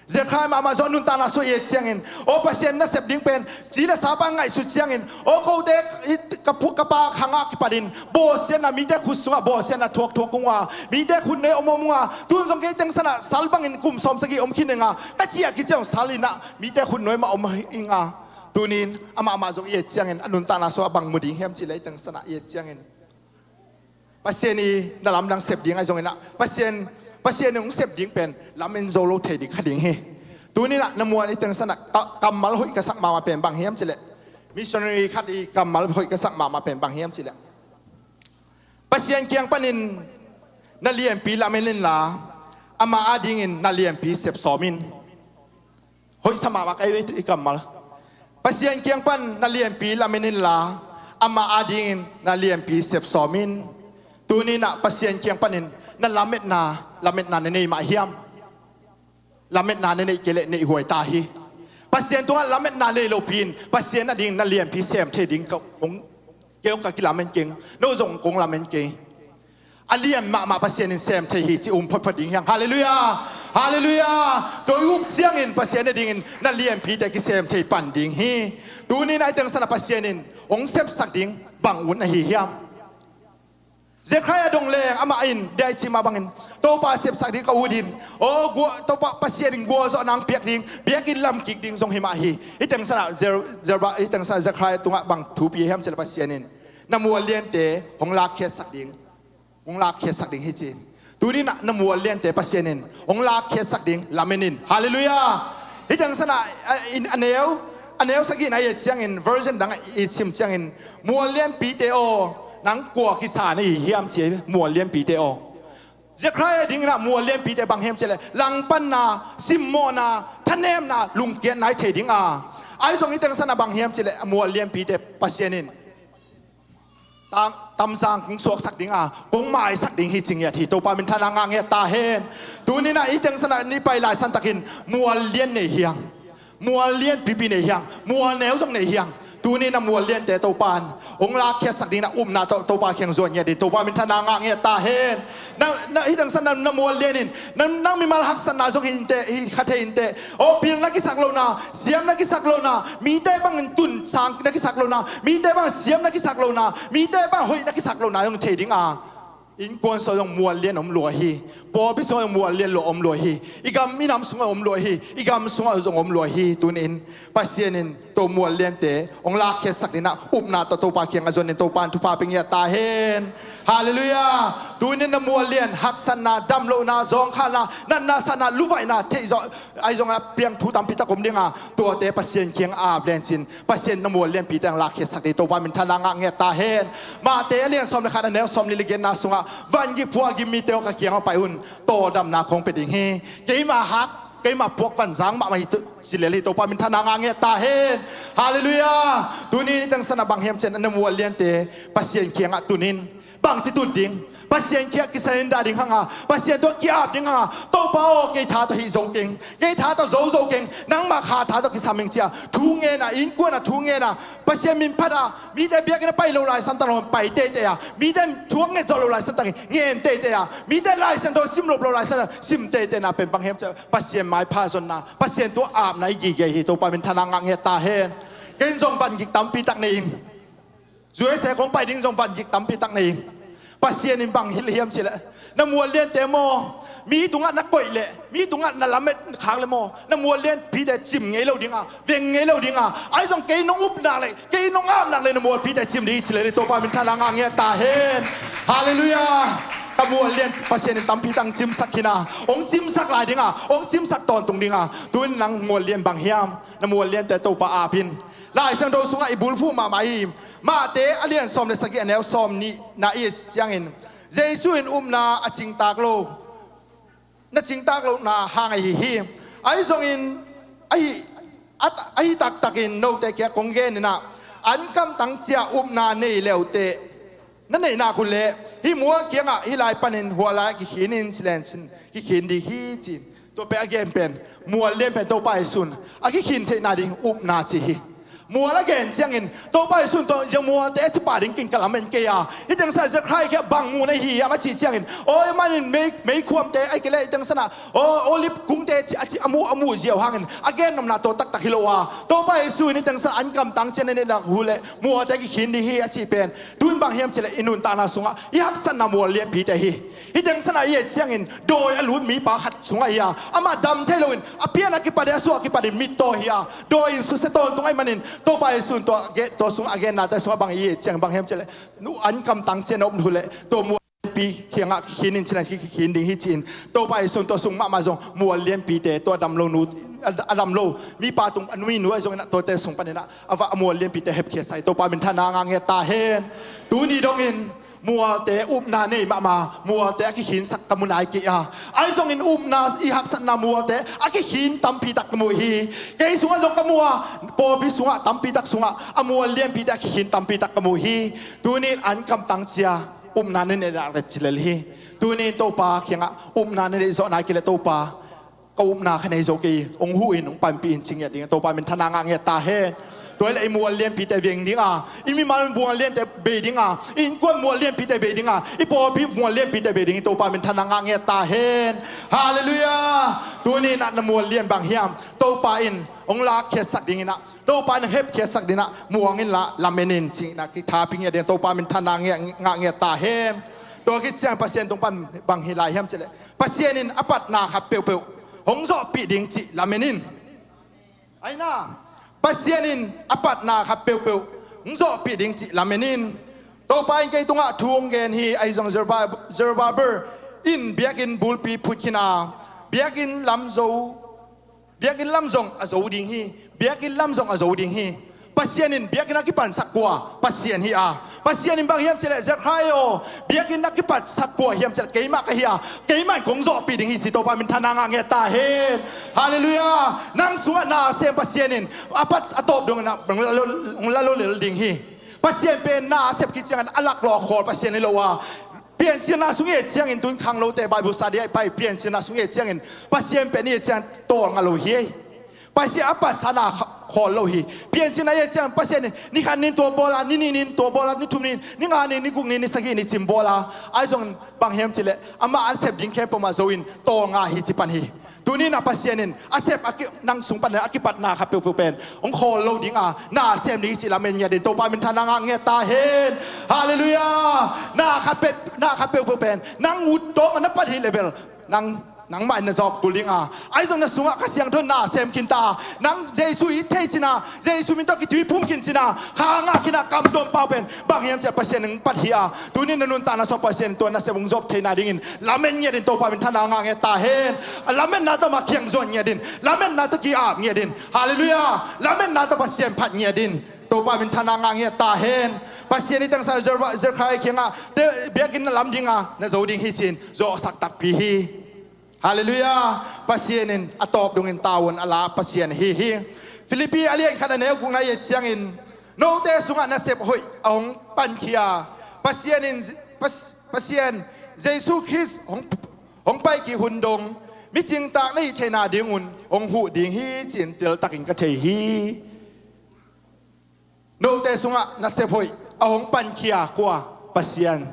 Zekhariah mahmah zong nuntakna sua i et ciangin, aw Pasian nasep ding pen ci le sapa ngaihsut ciangin, aw kote ka pa khangah kipatin bawlsiatna, mite khut sungah bawlsiatna thuakthuak unga, mite khut nuai om om unga, tun zong kei teng sanah sal bangin kum sawm sagih om khin inga, ka ciah kiciang sal inah mite khut nuai mah om inga. Tunin amahmah zong i et ciangin a nuntakna sua a bang mu ding hiam cih le i teng sanah i et ciangin, Pasian i na lamdang sep ding ahi zongin ah Pasian, Pasian i hong sep ding pen lamen zo lo thei ding kha ding hi. Tuninah na muan i teng sanah kammal hoih ka sak mahmah pen bang hiam cileh, missionary khat i kammal hoih ka sak mahmah pen bang hiam cileh, Pasian kiang panin na lianpi lamen inla, amah adingin na lianpi sep sawm in. Hoih sa mahmah ka ei i kammal. Pasian kiang pan na lianpi lamen inla, amah adingin na lianpi sep sawm in. Tuninah Pasian kiang panin na lametna, lametna na nei mah hiam? Lametna na neih kei leh neih huai ta hi. Pasian tungah lametna nei lopi in Pasian adingin na lianpi sem thei ding ka hong, kei hong ka kilamen keng, no zong kong lamen kei. A lian mahmah Pasian in sem thei hi ci um photphot ding hiang. Halleluiah. Halleluiah. Tua i up ciangin Pasian a dingin na lianpite kisem thei pan ding hi. Tuninah i teng sanah Pasian in hong sepsak ding bang un ahi hiam? Zekhariah dong leng amah in dia i cimah bangin Topa sepsak ding ka ut in, aw Topa Pasian in gualzawh nang piak ding, biakinn lam kik ding zong hi mah hi. I teng sanah Zer-, Zerba, i teng sanah Zekhariah tungah bang thupi hiam cileh Pasian in na mual liante hong lakkhiatsak ding, hong lakkhiatsak ding hi ci. Tuninah na mual liante Pasian in hong lakkhiatsak ding lamen in. Halleluiah. Hi teng sanah a neu, a neu sagihna i et ciangin version dang i cim ciangin, mual lianpite aw, nang kua kisa na hi hiam ci, mual lianpite aw. Zekhariah dinginah mual lianpite bang hiam cileh langpanna, simmawhna, thanemna, lungkiatna i thei dinga, ahi zong i teng sanah bang hiam cileh mual lianpite Pasian in tamzang kong suaksak dinga, kong maisak ding hi ci ngiat hi. Topa minthanna ngah ngiat ta hen. Tuninah i teng sanah ni pai laisantakin mual lian nei hiang, mual lian pipi nei hiang, mual neu zong nei hiang. Tuninah mual liante Topa in hong lakkhiatsak dingin a upna Topa kiang zuan ngiat ding. Topa minthanna ngah ngiat ta hen. Na, na, hi teng sanah na mual lian in nang, nang mimal haksatna zong hi inteh, hi kha thei inteh. Aw pil na kisak lohna, siam na kisak lohna, mite bangin tun sang na kisak lohna, mite bang siam na kisak lohna, mite bang hoih na kisak lohna zong thei dinga, innkuan sungah zong mual lian om lua hi. Pawlpi sungah zong mual lian lua om lua hi. I gam i nam sungah om lua hi. I gam sungah zong om lua hi. Tunin Pasian in tua mual liante hong lakkhiatsak dinah upna tawh Topa kiangah zuan in Topa in thupha pia ngiat ta hen. Halleluiah. Tunin na mual lian haksatna, damlohna, zawngkhalna, natna, satna, luvaihna theih zawh, ahi zongah piang thu tampi tak om dinga, tuate Pasian kiang ap lencin Pasian na mual lianpite hong lakkhiatsak ding Topa minthanna ngah ngiat ta hen. Mahte a lian sawm le khat a neu sawm nih le giatna sungah vangik phuah a gim mite aw ka kiangah pai un, tawldamna kong pia ding hi. Keima hak, keima puak vanzang mahmah hi, ci lel hi. Topa minthanna ngah ngiat ta hen. Halleluiah. Tuni i teng sanah bang hiam cian na mual liante Pasian kiangah tunin. Bangci tut ding? Pasian kiang kisan in dah ding hanga, Pasian tawh ki-ap ding hanga, Topa aw, kei tha tawh hih zo keng, kei tha tawh zo zo keng, nangmah kha tha tawh kisam ing cia thu ngena, innkuana thu ngena, Pasian min phata mite biakinn a pai lo laisan tak lo pai teitei a, mite thu a nget zawh lo laisan tak ngen teitei a, mite Lai Siangtho sim lop lo laisan tak sim teitei na pen bang hiam cia Pasian maipha zonna, Pasian tua apna i gige hi. Topa minthanna ngah ngiat ta hen. Ken zong vangik tampi tak nei ing. U S A kong pai ding zong vangik tampi tak nei ing. Pasian in bang hilh hiam cileh, na mual liante maw, mi tungah na koih leh, mi tungah na lamet khak le maw, na mual lianpite cim ngei lo dinga, veng ngei lo dinga. Ahi zong kei nong upnak leh, kei nong apnak leh na mualpite cim ding hi cileh, Topa minthanna ngah ngiat ta hen. Halleluiah. Ka mual lian Pasian in tampi tak cimsak khin a, hong cimsak lai dinga, hong cimsak tawntung dinga. Tuin nang mual lian bang hiam? Na mual liante Topa ap in. Lai Siangtho sungah i bulphuh mahmah hi. Mahte a lian sawm le sagih a neu sawm nihna i et ciangin, Jesu in upna a cingtak lo, na cingtak lohna hang ahi hi. Ahi zongin ahi, ahi taktakin note kiang kong gen inah, an kamtang cia upna nei leuteh na neihnak uh leh hih mual kiangah hih lai panin hua lai kikhin in ci lencin kikhin ding hi ci. Tua pen a gen pen mual lian pen Topa Jesu in a kikhin theihna ding upna ci hi. Mual a gen ciangin Topa Jesu in tua mualte a ci pah ding kin ka lamen kei a, hih teng sanah Zekhariah kiangah bang mu na hi hiam a cih ciangin, aw, amah in mei, meikhuamte ahih kei leh hih teng sanah, aw, olive kungte ci, a ci, a muh, a muh ziau hangin a gen nopna tua taktak hi lo a, Topa Jesu in hih teng sanah an kamtang ciang na neihnak uh leh mualte a kikhin ding hi a cih pen, tu in bang hiam cih leh i nuntakna sungah i haksatna mual lianpite hi. Hih teng sanah i et ciangin dawi a lut mipa khat sungah hi a, amah dam thei loin a pian a kipat in, a suah a kipat in mittaw hi a, dawi in susia tawntung ahih manin Topa Jesu in tua, tua sungah a gennate sungah bang i et ciangin bang hiam cih leh, nu an kamtang ciang na om uh leh tua mual lianpi kiangah kikhin in ci-in, kikhin ding hi ci-in, Topa Jesu in tua sung mahmah zong mual lianpite, tua dam lo nu, a dam lo mipa tung a nui nu ahi zongin ah tuate sung panin ah a va, a mual lianpite hepkhiatsak hi. Topa minthanna ngah ngiat ta hen. Tuni dongin mualte upna nei mahmah, mualte a kikhinsak ka mu nai kei a, ahi zongin upna, i haksatna mualte a kikhin tampi tak ka mu hi. Kei sungah zong ka mu a, pawlpi sungah tampi tak sungah a mual lianpite a kikhin tampi tak ka mu hi. Tuni in an kamtang cia upna na neih dah ret ci lel hi. Tuni in Topa kiangah upna na neih zawh nai kei leh Topa, ka upna kha nei zo kei, hong huh in, hong panpih in ci ngiat ding, Topa minthanna ngah ngiat ta hen. Tua hi leh i mual lianpite bei ding a, i mimal mual liante bei ding a, i innkuan mual lianpite bei ding a, i pawlpi mual lianpite bei ding hi, Topa minthanna ngah ngiat ta hen. Halleluiah. Tuni in ah na mual lian bang hiam, Topa in hong lakkhiatsak dingin ah, Topa in hong hepkhiatsak dingin ah muang inla lamen in ci-in ah kithapi ngiat ding, Topa minthanna ngah ngiat ta hen. Tua khit ciang Pasian tung pan bang hi lai hiam cih leh, Pasian in a patna khat peuhpeuh hong zawhpih ding cih lamen in. Aina, Pasian in a patna khat peuhpeuh hong zawhpih ding cih lamen in. Topa in kei tungah thu hong gen hi, ahi zong Zerubbabel, Zerubbabel in biakinn bulpi phut khin a, biakinn lam zo, biakinn lam zong a zo ding hi, biakinn lam zong a zo ding hi. Pasian in biakinn a kipatsak kua? Pasian hi a. Pasian in bang hiam cih leh, Zekhariah aw, biakinn a kipatsak kua hiam cih leh keimah ka hi a, keimah in kong zawhpih ding hi ci, Topa minthanna ngah ngiat ta hen. Halleluiah. Nang sungah na a sem Pasian in a pat a tawp dongin ah hong la lo, hong la lo lel ding hi. Pasian pen na a sep khit ciangin a lak lawh a khawl Pasian hi lo a, piancilna sung i et ciangin, tun khanglote Bible study ah i pai, piancilna sung i et ciangin Pasian pen i et ciangin tawlnga lo hi. Pasian a patsa na kha-, khawl lo hi. Piancilna i et ciangin Pasian in ni khat ni in tua bawl a, ni nih ni in tua bawl a, ni thum ni in, ni nga ni in, ni guk ni in, ni sagih ni in ci-in bawl a, ahi zongin bang hiam cih leh, amah a sep ding khempeuh mah zo in tawlnga hi ci pan hi. Tuni in ah Pasian in a sep a ki, nang sung pan a kipatna khat peuhpeuh pen hong khawl lo ding a, na sem ding hi cih lamen ngiat in, Topa minthanna ngah ngiat ta hen. Halleluiah. Na khat pe, na khat peuhpeuh pen nang ut tawm a na pat hi leh bel, nang, nangmah in na zawk kul ding a, ahi zong na sungah Kha Siangtho in na sem khin ta. Nang Jesu it thei cin a, Jesu min tawh kituiphum khin cin a, kha ngah khin a, kam tuam pau pen bang hiam cih leh Pasian in hong pat hi a. Tuni in na nuntakna sungah Pasian in tua nasep hong zawh theihna dingin lamen ngiat in, Topa minthanna ngah ngiat ta hen. A lamenna tawh mah kiang zuan ngiat in, lamenna tawh ki-ap ngiat in. Halleluiah. Lamenna tawh Pasian phat ngiat in, Topa minthanna ngah ngiat ta hen. Pasian in hih teng sanah Zekhariah kiangah, te, biakinn na lam ding a, na zo ding hi ci-in zawhsak takpi hi. Halleluiah. Pasian in a tawp dongin tavuan a la Pasian ahi hi. Philippi a lian khat a neu gukna i et ciangin, note sungah nasep hoih a hong pankhia Pasian in, Pas-, Pasian Jesu Khrist hong, hong paikik hun dong micingtaak na hih theihna dingun hong huh ding hi ci-in teltakin ka thei hi. Note sungah nasep hoih a hong pankhia kua? Pasian.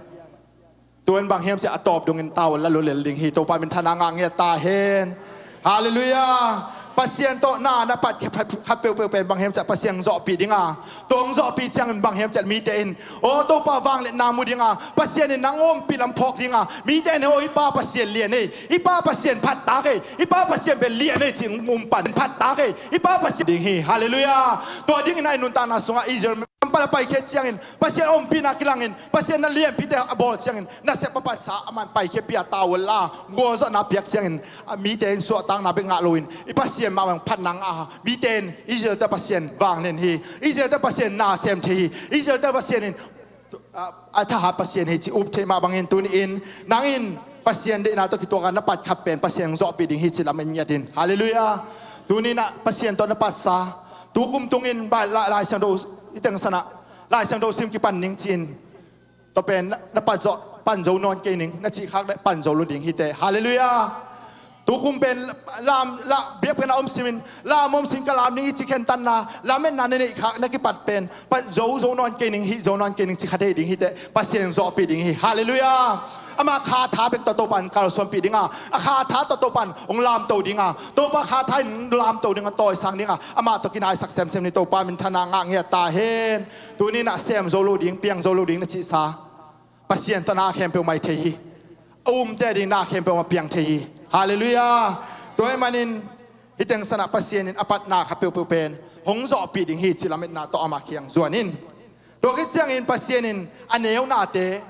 Tua in bang hiam cih leh a tawp dongin tavuan la lulel ding hi. Topa minthanna ngah ngiat ta hen. Halleluiah. Pasian tawh na na pat khat peuhpeuh pen bang hiam cih leh Pasian zawhpih ding a, tua hong zawhpih ciangin bang hiam cih leh mite in, aw, Topa vangliatna mu ding a, Pasian in nang ompih lam phawk ding a, mite in, aw, hih pa Pasian lian ei, hih pa Pasian phattak ei, hih pa Pasian pen lian ei ci-in um pan, phattak ei, hih pa Pasian ding hi. Halleluiah. Tua dingin a i nuntakna sungah Israel pan a paikhiat ciangin Pasian ompihna kilangin, Pasian na lianpite a bawl ciangin, nasep a patsa a man paikhiatpih a, tavuan la, gualzawhna piak ciangin, a mite in suahtakna bek ngah loin i Pasian mah bang phatna ngah a, mite in Israel-te Pasian vanglian hi, Israel-te Pasian na sem thei hi, Israel-te Pasian in a, a thahat Pasian hi ci-in up theih mah bangin tuni-in nang in Pasian deihna tawh kituak a na pat khat pen Pasian hong zawhpih ding hi ci-in lamen ngiat in. Halleluiah. Tuni-in ah Pasian tawh na patsa, tu kum tungin Lai, Lai, Lai Siangtho i teng sanah Lai Siangtho sim kipan ning ci-in, tua pen na, na pat zawh, pan zo nawn kei ning, na cih khak leh pan zo lo ding hi teh. Halleluiah. Tukum pen lam la biakpiakna om simin, lam om sin ka lam ding hi ci khentatna, lametna na neih khak na kipat pen, pa zo zo nawn kei ning, hih zo nawn kei ning ci kha thei ding hi teh, Pasian zawhpih ding hi. Halleluiah. Ama kha tha bek tawh Topa in kalsuanpih dinga, a kha tha tawh Topa in hong lamto dinga, Topa kha tha in hong lamto dinga, tawisang dinga, amah tawh kinaisak semsem ni. Topa minthanna ngah ngiat ta hen. Tuni in a sem zo lo ding, piang zo lo ding na cihsa Pasian tawh na khempeuh mai thei hi. A umte ding na khempeuh a piang thei hi. Halleluiah. Tua ahih manin hih teng sanah Pasian in a patna kha peuhpeuh pen hong zawhpih ding hi ci lametna tawh ama kiang zuan in. Tua khit ciangin Pasian in a neunate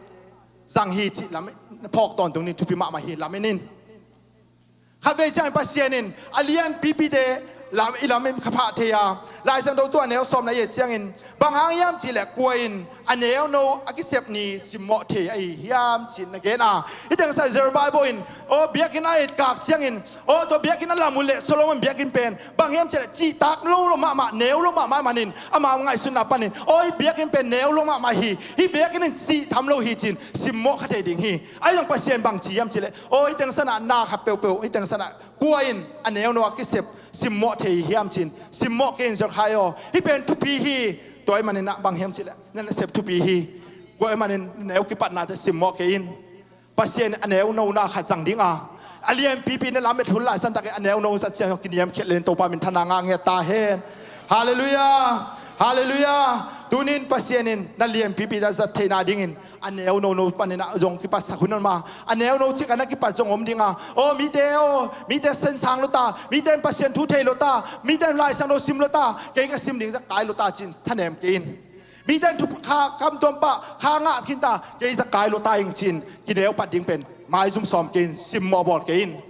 zang hi ci lam phawk tawntung ni. Thupi mahmah hi lamen in. Khatvei ciangin Pasian in a lianpipite lam, i lam in kha phah thei a, Lai Siangtho tua neu sawmna i et ciangin, bang hang hiam cihleh kua in a neuno a kisep ni simmawh thei ahi hiam ci-in na gen a. Hih teng sa Zerubbabel in, aw, biakinn a et kak ciangin, aw, tua biakinn a lam uh leh Solomon biakinn pen bang hiam cihleh cihtak lo lo mahmah, neu lo mahmah manin ama ngaihsutna panin, aw, hih biakinn pen neu lo mahmah hi, hih biakinn in cih tham lo hi ci-in simmawh kha thei ding hi. Ahi zong Pasian bang ci hiam cihleh, aw, hih teng sanah na kha peuhpeuh, hih teng sanah kua in a neuno a kisep simmawh thei hiam ci-in, simmawh kei in Zekhariah aw, hih pen thupi hi. Tua ahih manin ah bang hiam cihleh na nasep thupi hi. Tua ahih manin neu kipatnate simmawh kei in. Pasian a neuno na khat zang dinga, a lianpipi na lamet hun laisan takin a neuno zat ciang kiniamkhiat len Topa minthanna ngah ngiat ta hen. Halleluiah. Halleluiah. Tunin Pasian in na lianpipi na zat theihna dingin a neuno no panin ah zong kipatsak hun om a, a neuno cik a na kipat zong om dinga, aw, mite aw, mite sensang lo ta, mite in Pasian thu thei lo ta, mite in Lai Siangtho sim lo ta, kei ka sim ding zat kai lo ta ci-in thanem kei in. Mite in thupha kha kamtuam pah kha ngah khin ta, kei zat kai lo ta ing ci-in kineu pat ding pen maizum sawm kei in, simmawh bawl kei in.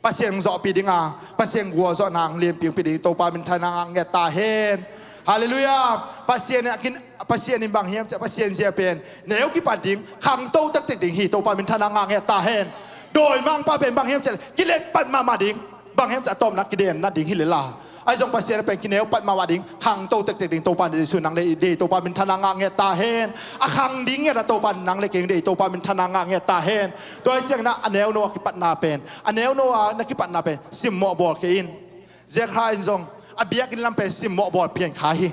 Pasian hong zawhpih dinga, Pasian gualzawhna hong lianpi hong pia ding Topa minthanna ngah ngiat ta hen. Halleluiah. Pasian in a kin, Pasian in bang hiam cihleh Pasian zia pen neu kipat ding, khangto tektek ding hi. Topa minthanna ngah ngiat ta hen. Dawimangpa pen bang hiam cihleh kilet pat mahmah ding, bang hiam cihleh a tawpna kidenna ding hi lel a. Ahi zong Pasian pen kineu pat mahmah ding, khangto tektek ding Topa Jesu nang le kei dei Topa minthanna ngah ngiat ta hen. A khang ding ngiat a Topa nang le kei dei Topa minthanna ngah ngiat ta hen. Tua ahih ciangin ah a neuno a kipatna pen, a neuno a na kipatna pen simmawh bawl kei in. Zekhariah in zong a biakinn lam pen simmawh bawl pian kha hi.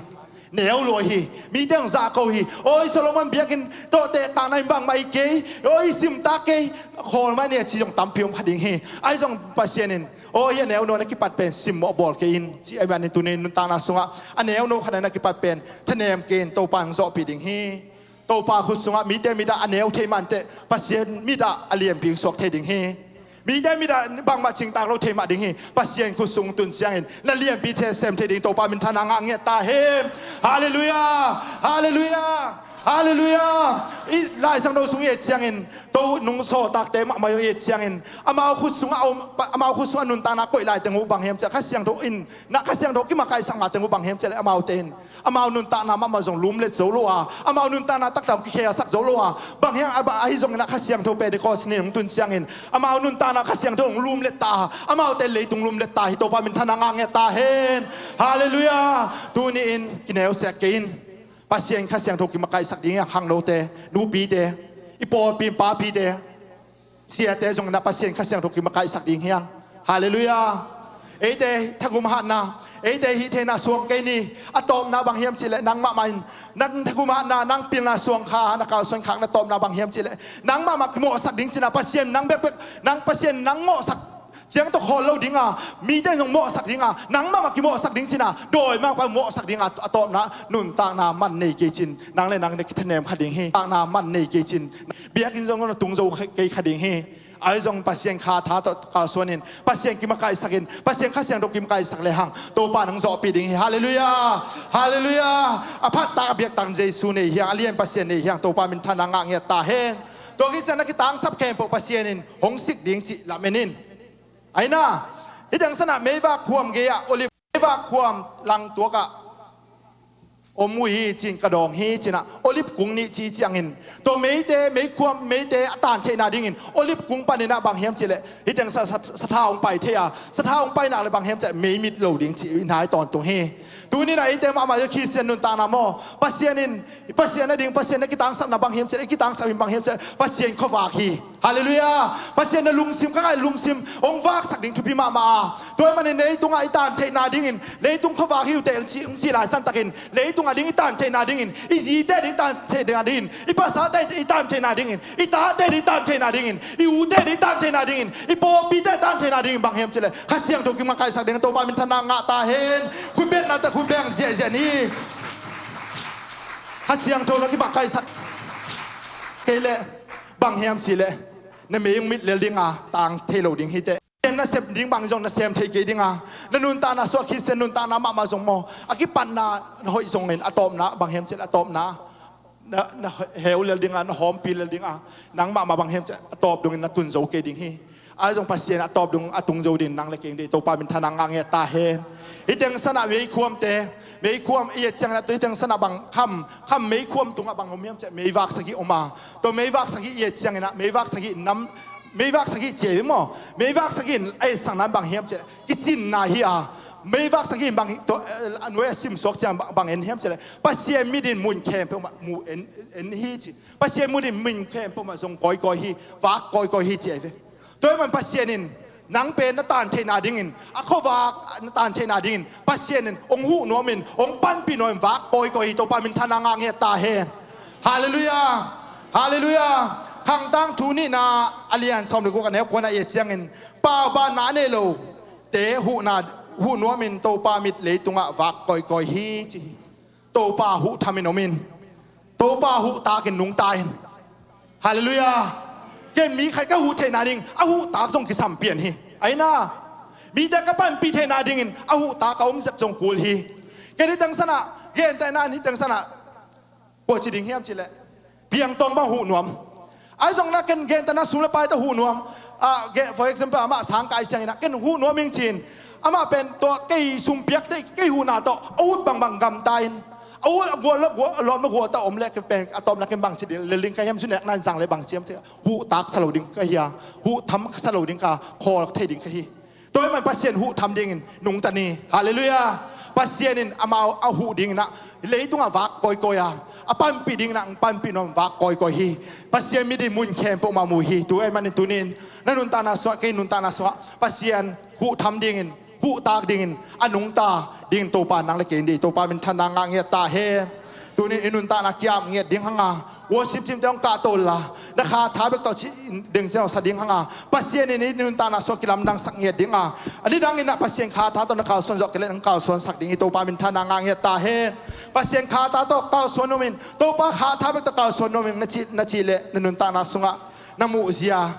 Neu lua hi. Mite hong zahko hi. Aw, hih Solomon biakinn tawh tehtakna in bangmah hi kei, aw, hih simtak kei, khawl mah ni a ci zong tampi om kha ding hi. Ahi zong Pasian in, aw, hih a neuno na kipat pen simmawh bawl kei in ci ahih manin tuni nuntakna sungah a neuno khat na kipat pen thanem kei in, Topa hong zawhpih ding hi. Topa khut sungah mite mit ah a neu thei mah inteh Pasian mit ah a lianpi hong suak thei ding hi. Mite mit ah bangmah cingtak lo thei mah ding hi. Pasian khut sung tun ciangin na lianpi thei, sem thei ding Topa minthanna ngah ngiat ta hen. Halleluiah. Halleluiah. Halleluiah. I Lai Siangtho sung i et ciangin, to nung sawltakte mahmah i et ciangin, amau khut sungah a om, amau khut sungah nuntakna koih lai teng uh bang hiam cihleh Kha Siangtho in, na Kha Siangtho kimakaihsak ma teng uh bang hiam cihleh amaute in amau nuntakna mahmah zong lumlet zo lo a, amau nuntakna taktak hong kikhelsak zo lo a, bang hiam a, ahi zongin ah Kha Siangtho Pentecost ni hong tun ciangin amau nuntakna Kha Siangtho hong lumlet ta, amaute leitung lumlet ta hi. Topa minthanna ngah ngiat ta hen. Halleluiah. Tuni in kineu sek kei in. Pasian Kha Siangtho kimakaihsak ding hiang, khangnote, nupite, i pawlpi in papite, siate zong na Pasian Kha Siangtho kimakaihsak ding hiang. Halleluiah. Eite thagum hatna, eite hih theihna suang kei ni. A tawpna bang hiam cihleh nang mahmah in nang thagum hatna, nang pilna suang kha, na kalsuan khak na tawpna bang hiam cihleh nang mahmah kimawhsak ding cina, Pasian nang bekbek, nang Pasian nang mawhsak ciang tawh khawl lo dinga, mite zong mawhsak dinga, nang mahmah kimawhsak ding cina, dawimangpa mawhsak dinga, a tawpna nuntakna man nei kei cin, nang le nang na kithanem kha ding hi. Takna man nei kei cin, biakinn zong na tung zo kei kha ding hi. Ahi zong Pasian kha tha tawh kalsuan in, Pasian kimakaihsak in, Pasian Kha Siangtho kimakaihsak le hang Topa nang zawhpih ding hi. Halleluiah. Halleluiah. A phattak a biaktak Jesu nei hiang, a lian Pasian nei hiang, Topa minthanna ngah ngiat ta hen. Tua khit ciang na kitangsap khempeuh Pasian in hong sik ding cih lamen in. Aina, hih teng sanah meivak khuam gei-ah Olive, meivak khuam langtuakah om uh hi cin, ka dawng hi cinah Olive kung nih ci ciangin, tua meite, meikhuam, meite a tan theihna dingin Olive kung paninah bang hiam cihleh hih teng sa, sa, satha hong pai thei a, satha hong painak le bang hiam cihleh meimit lo ding cih i nai tawntung hi. Tuninah eite mahmah Khristian nuntakna maw, Pasian in, Pasian a ding, Pasian na kitangsapna bang hiam cihleh, i kitangsap in bang hiam cihleh Pasian khuavak hi. Halleluiah. Pasian na lungsim ka ngaih lungsim hong vaksak ding thupi mahmah a, tua ahih manin leitungah i tan theihna dingin, leitung khuavak hi uh teh hong ci, hong ci laisan takin, leitungah ding i tan theihna dingin, i zite ding i tan theihna dingin, i pasate i tan theihna dingin, i tate ding i tan theihna dingin, i ute ding i tan theihna dingin, i pawlpite i tan theihna dingin bang hiam cih leh Kha Siangtho kimakaihsak ding, Topa minthanna ngah ta hen. Khutbetna teh khutbeng ziahziah ni. Kha Siangtho na kimakaihsak kei leh bang hiam cih leh na mei hong mit lel ding a, tang thei lo ding hi teh. Na sem ding bang zong na sem thei kei ding a, na nuntakna sungah Khristian nuntakna mahmah zong maw, a kipatna na hoih zongin a tawpna bang hiam cih leh a tawpna na, na heu lel ding a, na hawmpi lel ding a, nang mahmah bang hiam cih leh a tawp dongin na tun zo kei ding hi. Ahi zong Pasian a tawp dong a tung zo dingin nang le kei ding Topa minthanna ngah ngiat ta hen. Hih teng sanah meikhuamte, meikhuam i et ciangin ah tua hih teng sanah bang kham, kham meikhuam tungah bang om hiam cih leh meivak sagih om a, tua meivak sagih i et ciangin ah meivak sagih nam, meivak sagih ci ei maw, meivak sagih in a etsakna in bang hiam cih leh kicinna hi a, meivak sagih in bang tua, eh, a nuai a simsuak ciang bang, bang en hiam cih leh Pasian mit in mun khempeuh mah mu en, en hi ci. Pasian mit in mun khempeuh mah zong kawikawi hi, vak kawikawi hi ci ei ve. Tua ahih man Pasian in nang pen na tan theihna dingin, a khuavak na tan theihna dingin Pasian in hong huh nuamin, hong panpih nuamin vak kawikawi hi. Topa minthanna ngah ngiat ta hen. Halleluiah. Halleluiah. Khang Tangthu nihna a lian sawm le guk a neu kuana i et ciangin, paubanna a nei lote huhna, huh nuamin Topa mit leitungah vak kawikawi hi ci hi. Topa huh thamin om in, Topa huh takin nungta in. Halleluiah. Ken mi khat ka huh theihna ding a huh tak zong kisam pian hi. Ahi na, mite ka panpih theihna dingin a huh tak a om zek zong kul hi. Ken hih teng sanah, gentehna in hih teng sanah kua ci ding hiam cih leh Piangtawng bang huh nuam. Ahi zong na ken gentehna sum le pai tawh huh nuam. Ah, ge-, for example, amah sang kai siangin ah ken huh nuam ing ci-in, amah pen tua kei sum piak teh kei huhna tawh a ut bangbang gamta in, a ut a gual, a gual, a lawm a gual tawh om leh ken pen a tawpna ken bangci ding, lel ding ka hiam, su nekna in zang leh bangci hiam cih, huh tak sa lo ding ka hi a, huh tham sa lo ding ka, khawl thei ding ka hi. Tua ahih man Pasian huh tham dingin nungta ni. Halleluiah. Pasian in amau a huh dingin ah leitungah vak kawikawi a, a panpih dingin ah hong panpih nuam vak kawikawi hi. Pasian mit in mun khempeuh mah mu hi. Tua ahih manin tuni-in na nuntakna sungah, kei nuntakna sungah Pasian huh tham dingin, huh tak dingin, a nungta dingin Topa nang le kei ding, Topa minthanna ngah ngiat ta hen. Tuni-in i nuntakna ki-ap ngiat ding hang a, worship team te hong kahto la, na kha tha bek tawh cih ding ciang sa ding hang a, Pasian in i nuntakna sungah kilamdangsak ngiat ding a, a nidangin ah Pasian kha tha tawh na kalsuan zawh kei leh hong kalsuansak ding hi. Topa minthanna ngah ngiat ta hen. Pasian kha tha tawh kalsuan nuamin, Topa kha tha bek tawh kalsuan nuamin na cih, na cih leh na nuntakna sungah na muhzia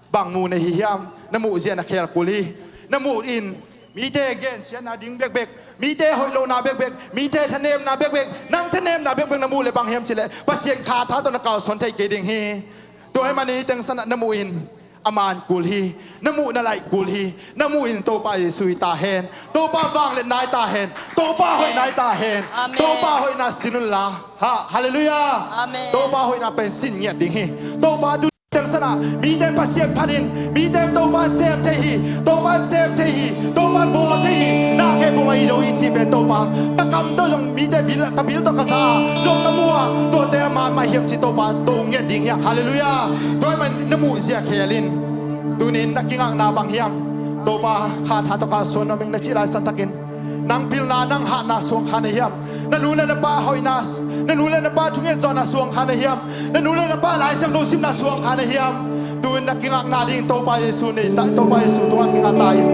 bang mu na hi hiam? Na muhzia na khel kul hi. Na muh in mite gensiatna ding bekbek, mite hoih lohna bekbek, mite thanemna bekbek, nang thanemna bekbek na muh leh bang hiam cih leh Pasian kha tha tawh na kalsuan thei kei ding hi. Tua ahih manin hih teng sanah na muh in a man kul hi. Na muh na laih kul hi. Na muh in Topa Jesu hi ta hen. Topa vangliatna hi ta hen. Topa hoihna hi ta hen. Amen. Topa hoihna sin unla. Ha, halleluiah. Amen. Topa hoihna pen sin ngiat ding hi. Topa tu teng sanah mite Pasian phat in, mite Topa in sem thei hi, Topa in sem thei hi, Topa in bawl thei hi, na khempeuh mah hi zo hi cih pen Topa, ka kam tawh zong mite bil, ka bil tawh ka sa a, zong ka mu a, tuate a man mah hiam cih Topa to ngiat ding hiam? Halleluiah. Tua ahih man na muhzia khel in. Tuni-in na kingakna bang hiam? Topa kha tha tawh kalsuan nuam ing na cih laisan takin, nang pilna, nang hatna suang kha na hiam? Na nu le na pa hoihna, na nu le na pa thunget zawhna suang kha na hiam? Na nu le na pa Lai Siangtho simna suang kha na hiam? Tu-in na kingakna ding Topa Jesu nei ta, Topa Jesu tungah kingak ta in.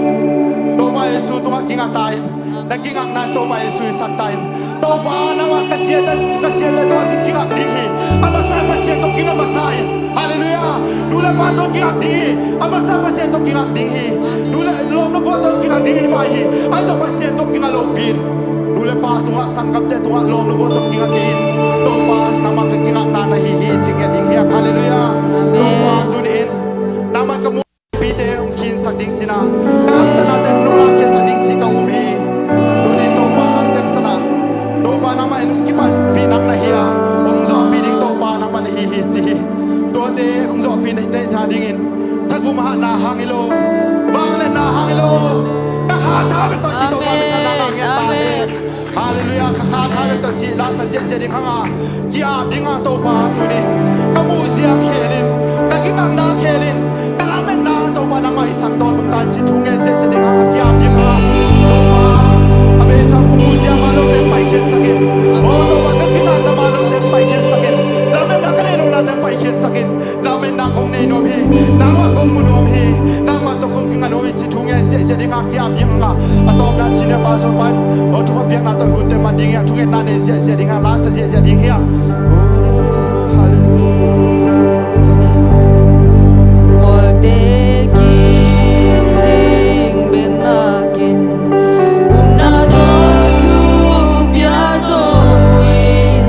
Topa Jesu tungah kingak ta in. Na kingakna in Topa Jesu hisak ta in. Topa, nangmah ka siate, ka siate tungah kingak ding hi. A masa Pasian tawh kingak masa in. Halleluiah. Nu le pa tawh kingak ding hi. A masa Pasian tawh kingak ding hi. Nu le lawm le gual tawh kingak ding hi mah hi. Ahi zong Pasian tawh kingak lopi in, nu le pa tungah, sanggamte tungah, lawm le gual tawh kingak kei in. Topa, nangmah ka kingakna na hi hi ci ngiat ding hiam? Halleluiah. Amen. Topa, tuni-in nangmah ka mu pite hong khinsak ding cihna, ka haksatnate nong lakkhiatsak ding cih ka um hi. Tuni Topa, hih teng sanah Topa nangmah in kipanpih nang na hi a, hong zawhpih ding Topa nangmah na hi hi ci hi. Tuate hong zawhpih na hi teh ta dingin, thagum hatna hang hi lo, vangliatna hang hi lo, ka kha tha bek tawh ci Topa, amen, ka tha na ngiat ta hi. Amen. Halleluiah, ka kha tha bek tawh ci, la sa ziahziah ding hang a, ki-ap ding a Topa tuni ka muhzia khel in, ka Kingakna khel in, ka lametna Topa nangmah i sang tawntung ta in cih thu ngen ziahziah ding hang a kiam ding hang a, Topa, a beisa muzia mah lote paikhiatsak in. O Topa, ka kingakna mah lote paikhiatsak in. Lametna ka nei lohnate paikhiatsak in. Lametna kong nei nuam hi. Nangmah kong mu nuam hi. Nangmah tawh kong kinga nuam hi cih thu ngen ziahziah ding hang a kiam ding hang a, a tawpna senior pastor pan, o, thupha piakna tawh hunte man ding hi a, thungetna nei ziahziah ding hang a, la sa ziahziah ding hi a. O, hallelujah. Mualte kin, ding bek ngakin, upna tawh thu pia zo in,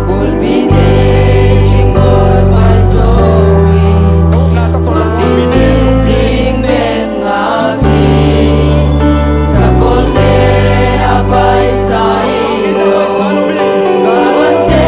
kulpite kim kawt pai zo in, upna tawh tawh la kulpite ding bek ngakin, sakolte a paisa in, galvante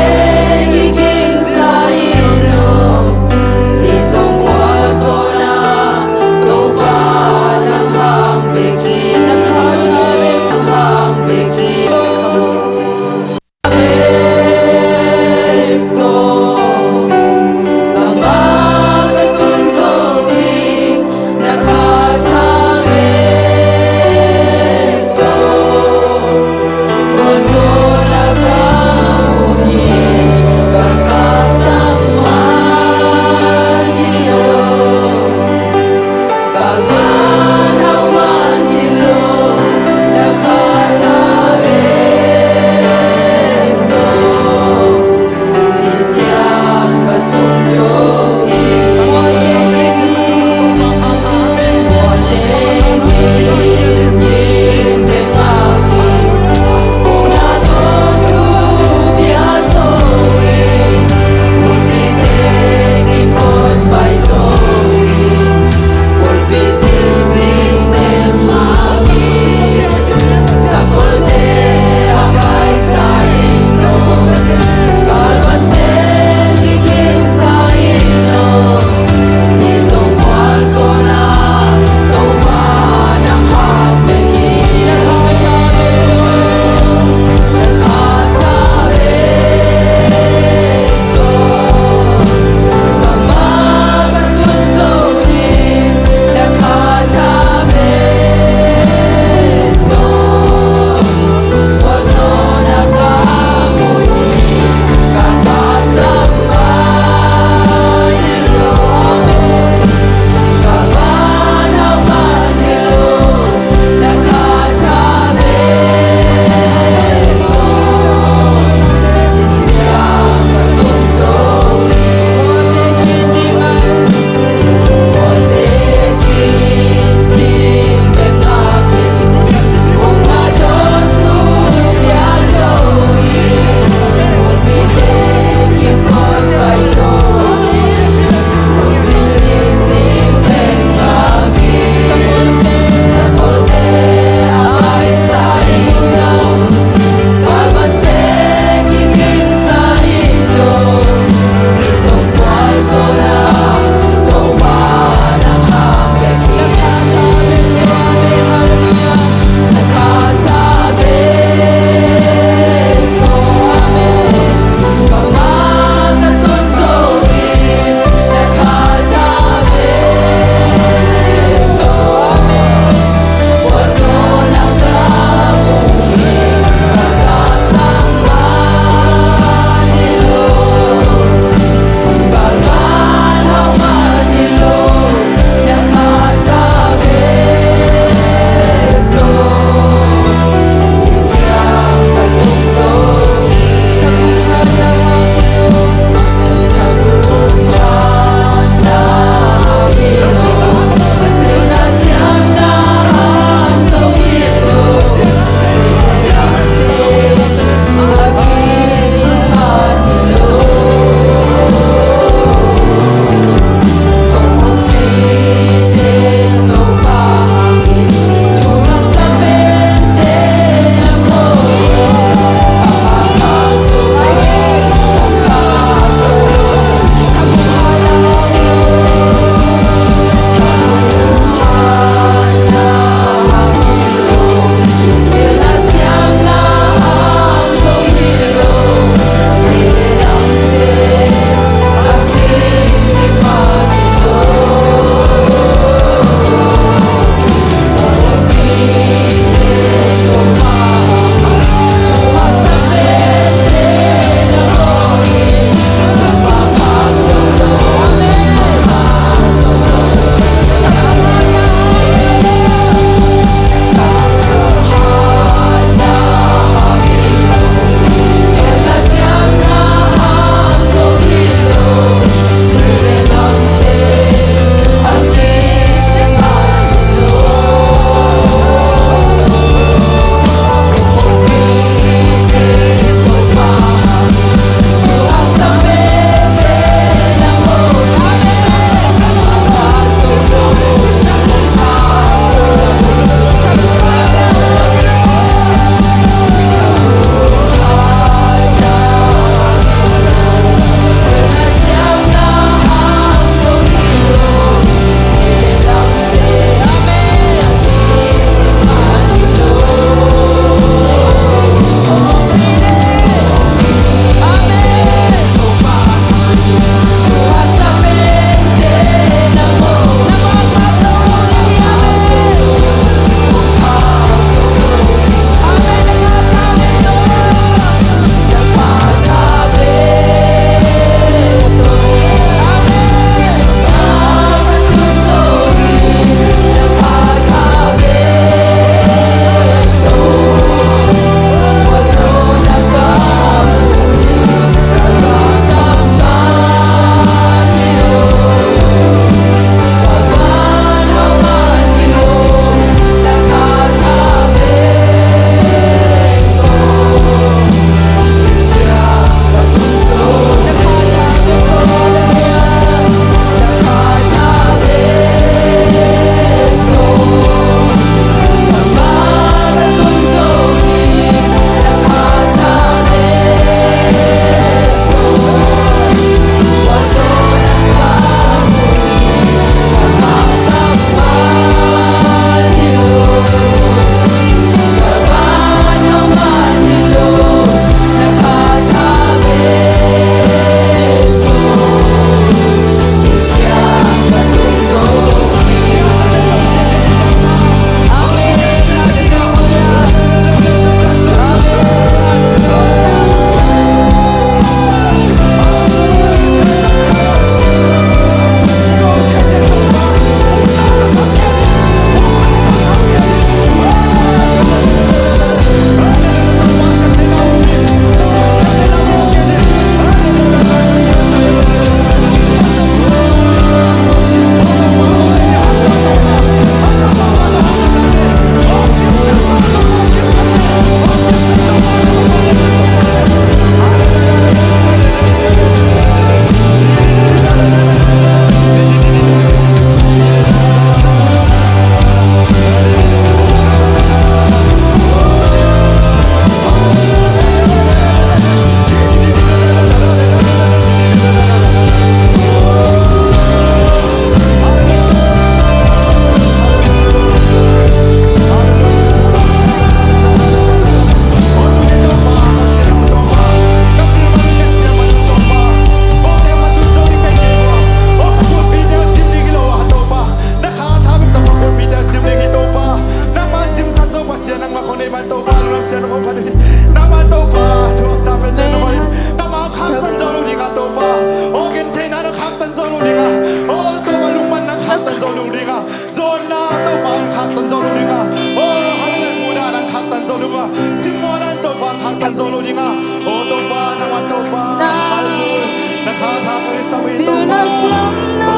O Topa, nangmah Topa. Hallelujah. Na kha tha ka i sam hi Topa. Pilna siamna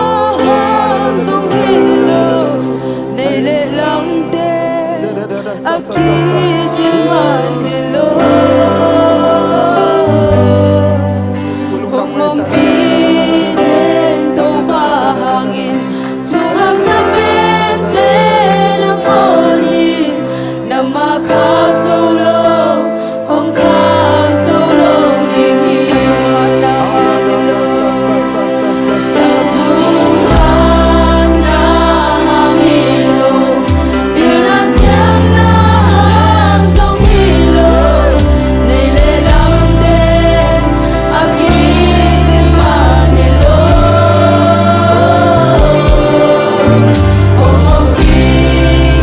hang zong hi lo, nei le lamte a kicing man hi lo. Hong ompi den Topa hangin, thu haksa pente nangawn hi. Nangmah khak zo lo, hong khak zo lo ding hi. Tha bum hatna hang hi lo, pilna siamna hang zong hi lo, nei le lamte a kicing man hi lo. Hong ompi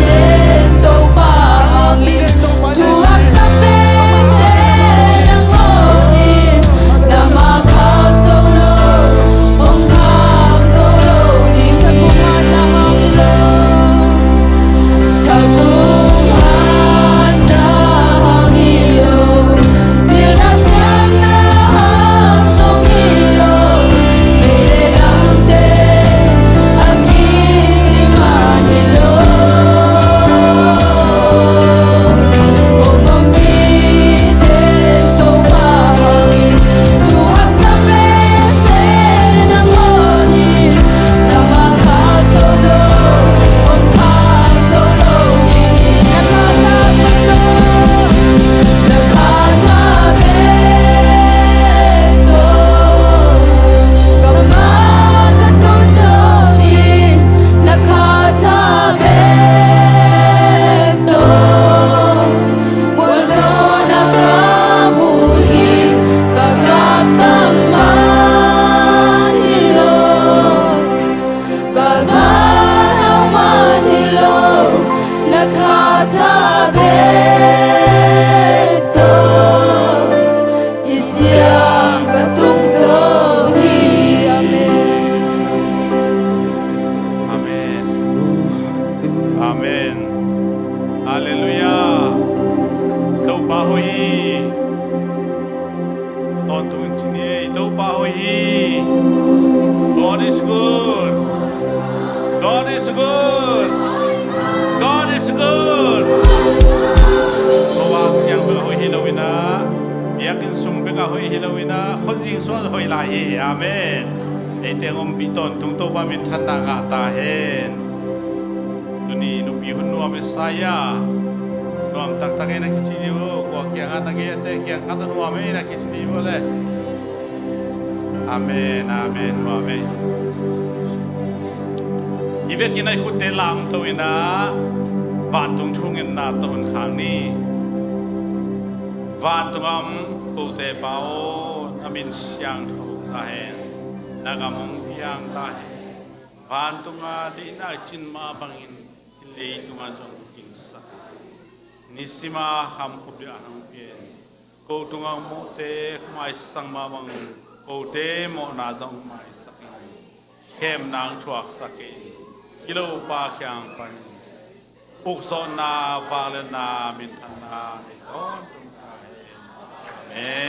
den Topa hangin, thu haksa pente nangawn hi. Nangmah khak zo lo, hong khak zo lo ding hi. Tha bum hatna hang hi lo, pilna siamna hang zong hi lo, nei le lamte a kicing man hi lo. Hong ompi den Topa hangin, thu haksa pente nangawn hi. Nangmah khak zo lo, hong khak zo lo ding hi. Na kha tha bek tawh, na kha tha bek tawh, ka mah ka tun zo ding. Na kha tha bek tawh, gualzawhna ka mu hi. Ka kap tam man hi lo, galvan hau man hi lo, na kha tha bek tawh, i ciang ka tung zo hi. Amen. Amen. Amen. Halleluiah. Topa hoih hi. Tawntungin ci ni ei, Topa hoih hi. God is good. God is good. God is good. Khua-ah ciang bek a hoih hi lo in ah, biakinn sung bek a hoih hi lo in ah, khuazing sungah hoih lai hi. Amen. Eite hong ompih tawntung Topa minthanna ngah ta hen. Tuni nupi hun nuam e, Saya. Nuam taktak e, na kici dih uh. Kua kiangah na gei a, te kiang khat a nuam e, na kici dih uh le. Amen, amen, nuam e. I vekin a i khutte lamto in ah, vantung thungetna tawh hun khak ni. Vantung a om kote Pa aw, na min siangtho ta hen. Na gam hong piang ta hen. Vantung a deihna i cin mah bangin, hih leitung ah zong dingsak. Nisim a kham khup ding a hong pia in. Ko tungah mawhte maisak mah bangin, kote mawhna zong maisak in. Khemna hong thuaksak in. Gilo Pa kiang panin ukzawhna, vangliatna, minthanna nei tawntung ta hen. Amen.